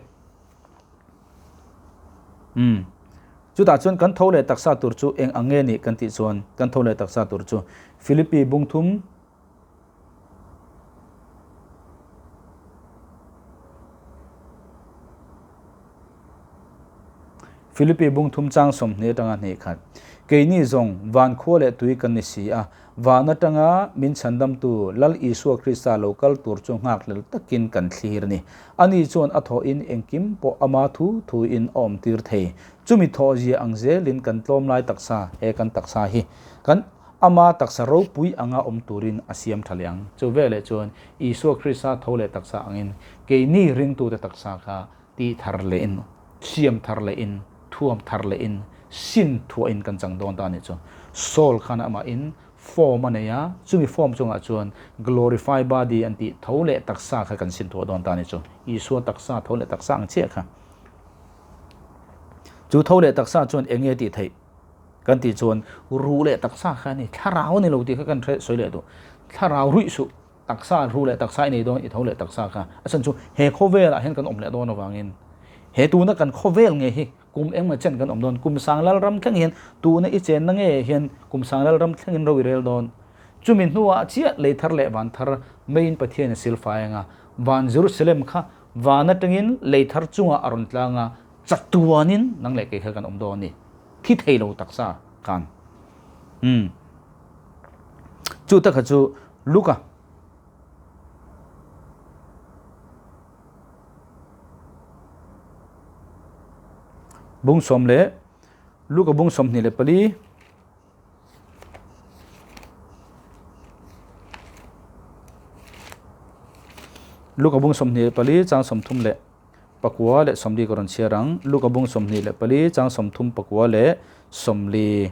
Umm. Chutah chuan kan tho leh taksa tur chu eng ang nge nih kan tih chuan kan tho leh taksa tur chu Philippi bungthum Philippi bungthum chang 20 atanga hnih khat. Keini zawng van khua leh tui kan ni si a, van atanga min chhandamtu Lal Isua Krista lo kal tur chu nghakhlel takin kan thlir a ni. Ani chuan a thawhin engkim pawh ama thu thuin a awmtir thei. Chumi thawhzia ang zelin kan tlawm lai taksa, he kan taksa hi kan ama taksa ropui anga awm turin a siam tha leh ang. Chu veleh chuan Isua Krista tho leh taksa angin keini ringtute taksa kha ti thar lehin, siam thar lehin, thuam thar lehin, sin thuahin kan chang dawn ta a nih chu. Saul khan amahin form a nei a, chumi form chungah chuan glorify body an tih tho leh taksa kha kan sin thuah dawn ta a nih chu. Isua taksa tho leh taksa ang chiah kha. Chu tho leh taksa chuan eng nge tih theih kan tih chuan ruh leh taksa kha a ni, thlarau a ni lo tih kha kan hre sawi leh duh. Thlarau ruih suh. Taksa ru leh taksa i nei dawn, i tho leh taksa kha. A chhan chu he khawvelah hian kan awm leh dawn avangin he tuna kan khawvel nge hi kum engmaw chen kan awm dawn, kum sang lal ram thleng hian tuna i chenna nge hian kum sang lal ram thlengin ro i rel dawn. Chumi hnuah chiah lei thar leh van thar meiin Pathian a silfai ang a, van Jerusalem kha van atangin lei thar chungah a rawn tlang a, chatuanin nang leh kei kha kan awm dawn a ni. Thi thei lo taksa khan. Umm. Chu takha chu Luka. Bung sawm leh Luka bung 24. Luka bung 24 chang 30 leh pakua leh 40 ka rawn chhiar ang. Luka bung 24 chang 30 pakua leh 40.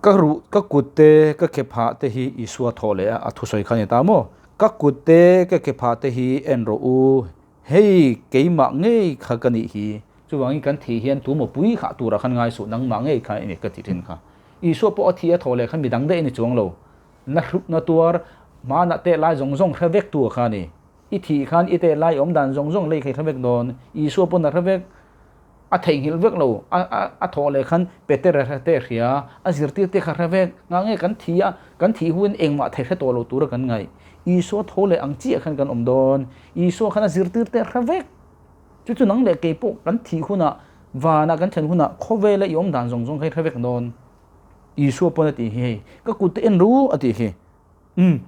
Ka ruh ka kut te ka ke phah te hi Isua thawh leh a a thusawi kha a ni ta maw? Ka kut te ka ke phah te hi en rawh u, hei keimah ngei kha ka nih hi. Chuvangin kan thih hian tu maw pui khah turah khan ngai suh, nangmah ngei kha i ni ka ti thin kha. Isua pawh a thi a thawh leh khan midang daih a ni chuang lo. Na hrut na tuar hmanah teh lai zawng zawng hre vek tu kha a ni. I thih khan i teh lai awm dan zawng zawng lei kha i hre vek dawn. Isua pawn a hre vek. A theihnghilh vek lo, a a a thawh leh khan Peter a hre te hria, a zirtir te kha hre vek, ngah nge kan thi a, kan thih huin engmah thei hre tawh lo tura kan ngaih. Isua tho leh ang chiah khan kan awm dawn. Isua khan a zirtir te hre vek. Chu chu nang leh kei pawh kan thih hunah, vanah kan thlen hunah khawvela i awm dan zawng zawng kha i hre vek dawn. Isua pawn a tih hi hei, ka kut te en ru a tih hi. Umm.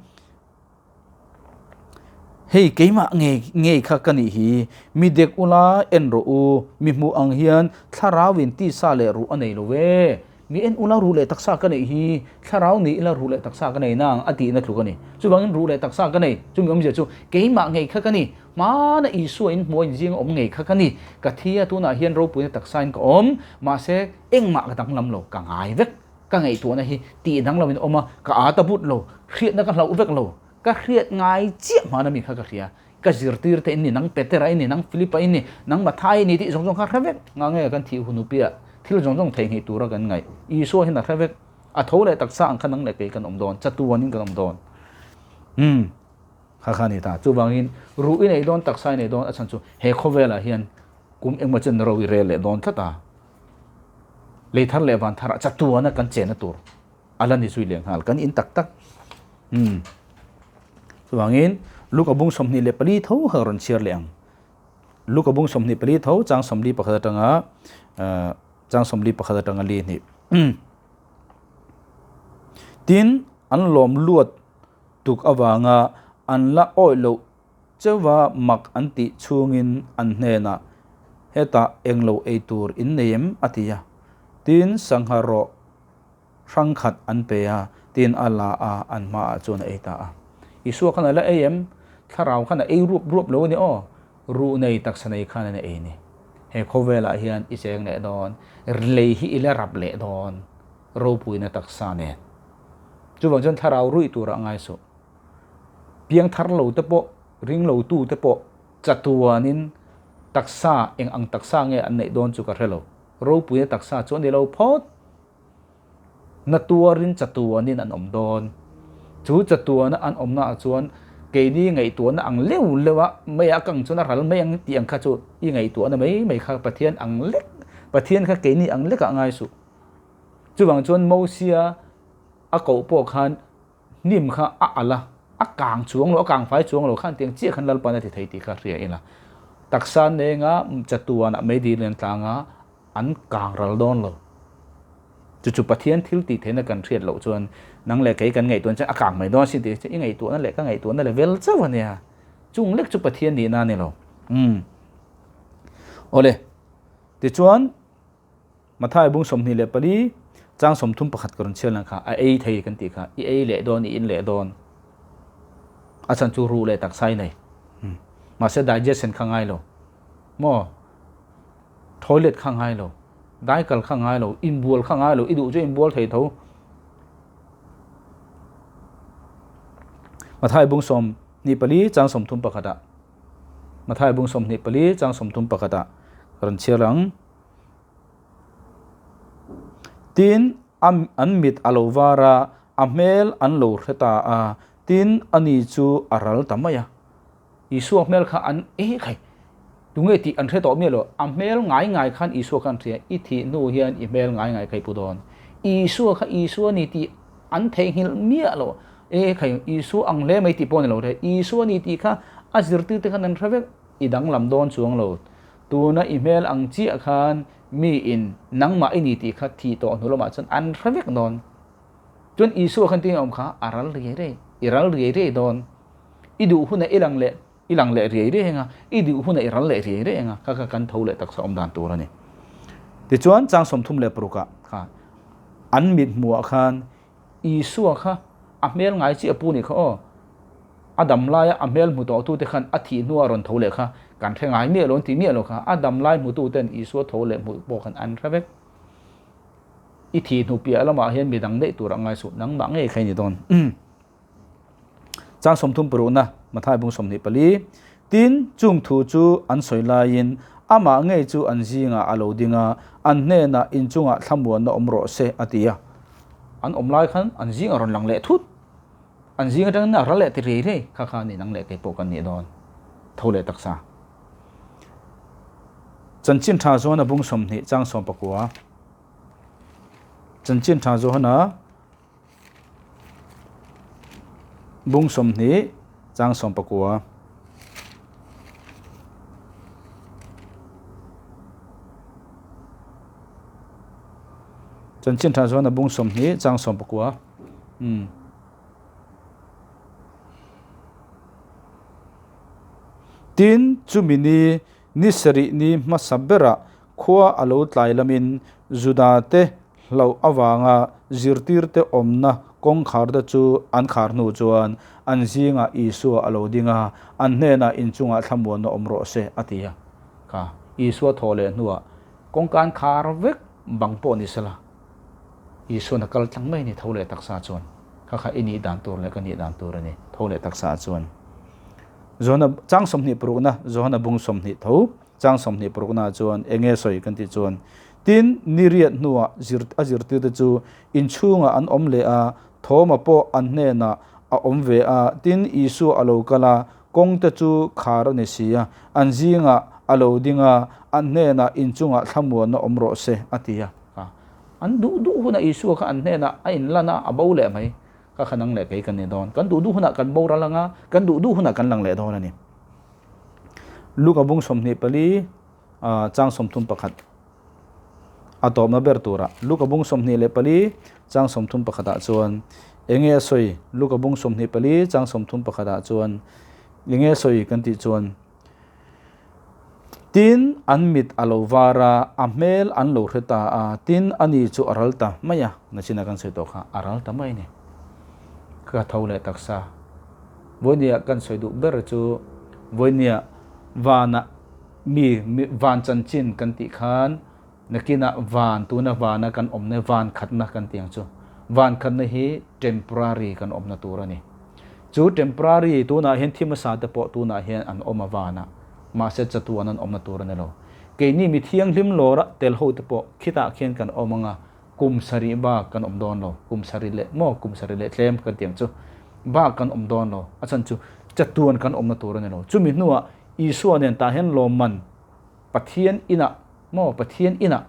Hei keimah ngei ngei kha ka nih hi, mi dek ula en rawh u, mi hmuh ang hian thlarau in tisa leh ruh a nei lo ve. Mi en ula ruh leh taksa ka neih hi, thlarau ni ila ruh leh taksa ka nei nang a tihna tluk a ni. Chuvangin ruh leh taksa ka nei, chumi awmzia chu keimah ngei kha ka ni, hmana Isua in hmuh a inzing a awm ngei kha ka ni, ka thi a tunah hian ropuina taksa in ka awm, mahse engmah ka danglam lo, ka ngai vek. Ka ngaihtuahna hi tih dang loin awm a, ka ât a but lo, hriatna ka hlauh vek lo, ka hriat ngai chiah hmana mi kha ka hria, ka zirtir te in ni, nang Petera in ni, nang Philipa in ni, nang Mathai in ni tih zawng zawng kha hre vek, ngah nge kan thih hun upiah thil zawng zawng theihnghilh tura kan ngaih, Isua hian a hre vek, a tho leh taksa ang kha nang leh kei kan awm dawn, chatuanin kan awm dawn. Umm, kha kha a ni ta, chuvangin ruh i nei dawn, taksa i nei dawn, a chhan chu he khawvelah hian kum engmaw chen ro i rel leh dawn tlat a. Lei thar leh van tharah chatuana kan chenna tur a la ni zui leh nghal kan in tak tak. Umm. Chuvangin Luka bung 24 tho kha ka rawn chhiar leh ang. Luka bung 24 tho chang 41 atanga chang 41 atanga li hnih. Tin, an lawm luat tuk avanga an la awih loh Cheuva mak an tih chhungin an hnenah, Hetah englo ei tur in nei em? a ti a. Tin, sangha rawh hrang khat an pe a, tin a la a, an hmaah chuan a ei ta a. Isua khan a la ei em? Thlarau khan a ei ruap ruap lo a ni aw, ruh nei taksa nei khan a ei ni. He khawvelah hian i cheng leh dawn, lei hi i la rap leh dawn, ropuina taksa nen. Chuvang chuan thlarau ruih turah ngai suh. Piang thar lo te pawh, ring lo tu te pawh chatuanin taksa eng ang taksa nge an neih dawn chu ka hre lo. Ropuina taksa chu a ni lo phawt. Na tuarin chatuanin an awm dawn. Chu chatuana an awmna ah chuan keini ngaihtuahna ang leuh leuh a mei a kang chuan a ral mai ang tih ang kha chu i ngaihtuahna mai mai kha Pathian ang lek, Pathian kha keini ang lekah ngai suh. Chuvang chuan Mosia a koh pawh khan Hnim kha a alh a, a kang chuang lo, a kang fai chuang lo khan tiang chiah khan Lalpan a ti thei tih kha hria ila. Taksa nenga chatuanah meidil an tlang a, an kang ral dawn lo. Chu chu Pathian thil tih theihna kan hriat loh chuan nang leh kei kan ngaihtuahna chuan a kang mai dawn asin tih i ngaihtuahna leh ka ngaihtuahna level chauh a nia. Chung lek chu Pathian nihna a ni lo. Umm. Awle. Tichuan. Mathai bung 24 chang 31 ka rawn chhiar lang kha a ei thei kan tih kha i ei leh dawn i in leh dawn a chhan chu ruh leh taksa i nei mahse digestion kha ngai lo maw toilet kha ngai lo daikal kha ngai lo inbual kha ngai lo i duh chu inbual thei tho Mathai bung 24 chang 31 ah Mathai bung 24 chang 31 ah ka rawn chhiar ang. Tin, an mit a lo var a, a hmel an lo hre ta a, tin, ani chu a ral ta mai a. Isua hmel kha an eh khai, tunge tih an hre tawh miah lo, a hmel ngai ngai khan Isua kha an hria, i thih hnu hian i hmel ngai ngai kha i pu dawn. Isua kha Isua ni tih. An theihnghilh miah lo. E khai, Isua ang hle mai tih pawh a ni lo re. Isua a ni tih kha a zirtirte khan an hre vek. I danglam dawn chuang lo. Tuna i hmel ang chiah khan miin nangmah i ni tih kha thih tawh hnu lamah chuan an hre vek dawn. Chuan Isua khan tinge awm kha a ral riai riai, i ral riai riai dawn. I duh hunah i lang leh i lang leh riai riai anga, i duh hunah i ral leh riai riai anga, kha kha kan tho leh taksa awm dan tur a ni. Tichuan chang 36 kha an mit hmuhah khan Isua kha a hmel ngai chiah a pu nih kha aw. A dam laia a hmel hmu tawhtute khan a thih hnua rawn tho leh kha kan hre ngai miah lo an ti miah lo kha. A dam lai hmututen Isua tho leh hmuh pawh khan an hre vek. I thih hnu piah lamah hian midang daih tur a ngai suh, nangmah ngei kha i ni dawn. Chang 30 parukna, Mathai bung 24, Tin, chung thu chu an sawi laiin amah ngei chu an zingah a lo ding a, an hnenah inchungah thlamuanna awm rawh se a ti a. An awm lai khan an zingah rawn lang leh thut. An zing atangin a ral leh ti rei rei kha kha ni nang leh kei pawh kan nih dawn tho leh taksa. Chanchin tha Johana bung 20 chang 19. Chanchin tha Johana bung 20 chang 19. Chanchin tha Johana bung 20 chang 19. Umm. Tin, chumi ni, ni sarih ni hmasa berah khua a lo tlai lamin Juda te hlauh avanga zirtirte awmna kawngkharte chu an khar hnu chuan an zingah Isua a lo ding a, an hnenah inchungah thlamuanna awm rawh se a ti a. Kha Isua thawh leh hnuah kawngka an khar vek bang pawh ni sela. Isuan a kal tlang mai a ni, tho leh taksa chuan. Kha kha i nih dan tur leh ka nih dan tur a ni, tho leh taksa chuan. Johana chang 26na, Johana bung 20 tho, chang 26na chuan eng nge sawi kan tih chuan, Tin, ni riat hnuah zir a zirtirte chu inchhungah an awm leh a, Thawma pawh an hnenah a awm ve a, tin, Isua a lo kal a, kawngte chu khar a ni si a, an zingah a lo ding a, an hnenah inchungah thlamuanna awm rawh se, a ti a. An duh duh hunah Isua kha an hnenah a inlan a, a bo leh mai. Ka kha nang leh kei kan ni dawn. Kan duh duh hunah kan boral ang a, kan duh duh hunah kan lang leh dawn a ni. Luka bung 24, chang 31 a tawpna ber turah Luka bung 24, chang 31 ah chuan eng nge a sawi? Luka bung 24, chang 31 ah chuan eng nge a sawi kan tih chuan, Tin, an mit a lo var a, a hmel an lo hre ta a, tin, ani chu a ral ta mai a, nachina kan sawi tawh kha, a ral ta mai a ni. Ka tho leh taksa. Vawinia kan sawi duh ber chu vawinia vana mi van chanchin kan tih khan nakinah van tuna vana kan awmna van khatna kan tih ang chu. Van khatna hi temporary kan awmna tur a ni. Chu temporary tunah hian thi hmasa te pawh tunah hian an awm a vanah mahse chatuan an awmna tur a ni lo. Keini mi thianghlim lawra tel ho te pawh khitah khian kan awm ang a, kum sarih bak kan awm dawn lo. Kum sarih leh maw kum sarih leh tlem kan tih ang chu bak kan awm dawn lo. A chhan chu chatuan kan awmna tur a ni lo. Chumi hnuah Isua nen tah hian lawmman Pathian inah maw Pathian inah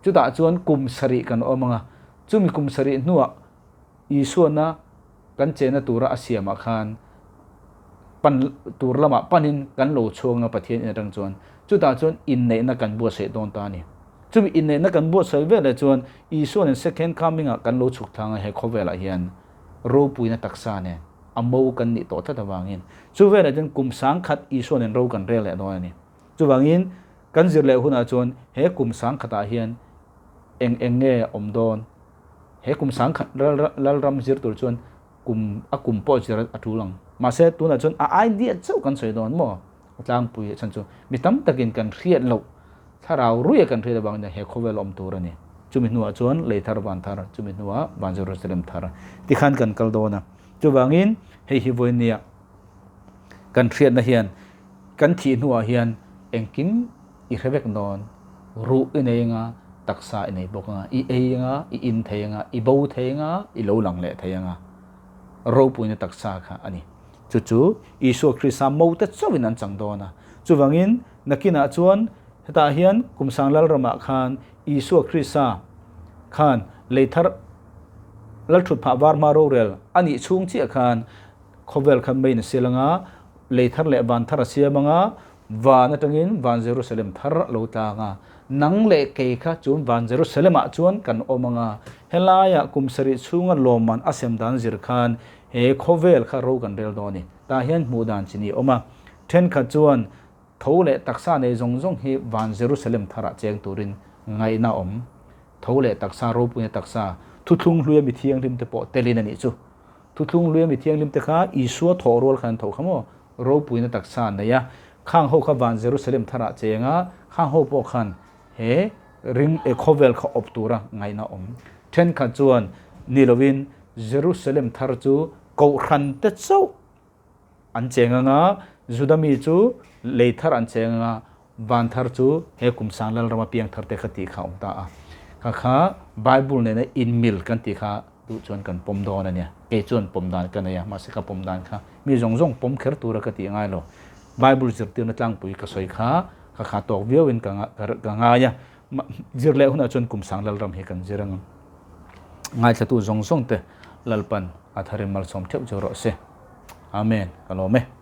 chutah chuan kum sarih kan awm ang a, chumi kum sarih hnuah Isuana kan chena tura a siamah khan pan tur lamah panin kan lo chhuang a Pathian in atang chuan chutah chuan inneihna kan buatsaih dawn ta a ni. Chumi inneihna kan buatsaih veleh chuan Isuanin second coming ah kan lo chhuk thlang a he khawvelah hian ropuina taksa nen a mo kan nih tawh tlat avangin chu velah chuan kum sangkhat Isuanin ro kan rel leh dawn a ni. Chuvangin kan zir leh hunah chuan he kum sangkhatah hian eng eng nge awm dawn? He kum sangkhat Lalram zir tur chuan kum a kum pawh zir a tul ang. Mahse tunah chuan a idea chauh kan sawi dawn maw? A tlangpui a chhan chu mi tam takin kan hriat loh thlarau ruia kan hriat avangin he khawvel awm tur a ni. Chumi hnuah chuan lei thar van thar, chumi hnuah van Jerusalem thar tikhan kan kal dawn a. Chuvangin hei hi vawinia kan hriatna hian kan thih hnuah hian engkim i hre vek dawn, ruh i nei anga, taksa i nei bawk anga, i ei anga, i in thei anga, i bo thei anga, i lo lang leh thei anga, ropuina taksa kha a ni. Chu chu Isua Krista mote chauhin an chang dawn a. Chuvangin nakinah chuan hetah hian Kumsang Lalramah khan Isua Krista khan lei thar. Lalthut phah var hma rorel a nih chhung chiah khan khawvel kha main a sial anga, lei thar leh van thar a siam anga, van atangin van Jerusalem thar a lo tlang a, nang leh kei kha chun van Jerusalem ah chuan kan awm anga, helaiah kum sarih chhunga lawmman a sem dan zir khan he khawvel kha ro kan rel dawn a ni. Tah hian hmuh dan chi ni awm a, thenkhat chuan tho leh taksa nei zawng zawng hi van Jerusalem tharah cheng turin ngaihna awm. Tho leh taksa, ropuina taksa, thuthlung hluia mi thianghlim te pawh telin a nih chu. Thuthlung hluia mi thianghlim te kha Isua thawh rual khan an tho kha maw? Ropuina taksa an nei a, khang ho kha van Jerusalem tharah cheng a, khang ho pawh khan he ring e khawvel kha awp tura ngaihna awm. Thenkhat chuan ni lovin Jerusalem thar chu kohhran te chauh an cheng anga, Juda mi chu lei thar an cheng anga, van thar chu he kum sang Lalrama piang thar te kha tih kha a awm ta a. Kha kha Bible nena inmil kan tih kha duh chuan kan pawm dawn a nia. Kei chuan pawm dan ka nei a, mahse ka pawm dan kha mi zawng zawng pawm kher tura ka tih ngai lo. Bible zirtirna tlangpui ka sawi kha kha kha tawk viauin ka ka ngai a. Zir leh hunah chuan kum sang Lalram hi kan zir ang. Ngaithlatu zawng zawng te Lalpan a tharin malsawm theuh chu rawh se. Amen. Ka lawm e.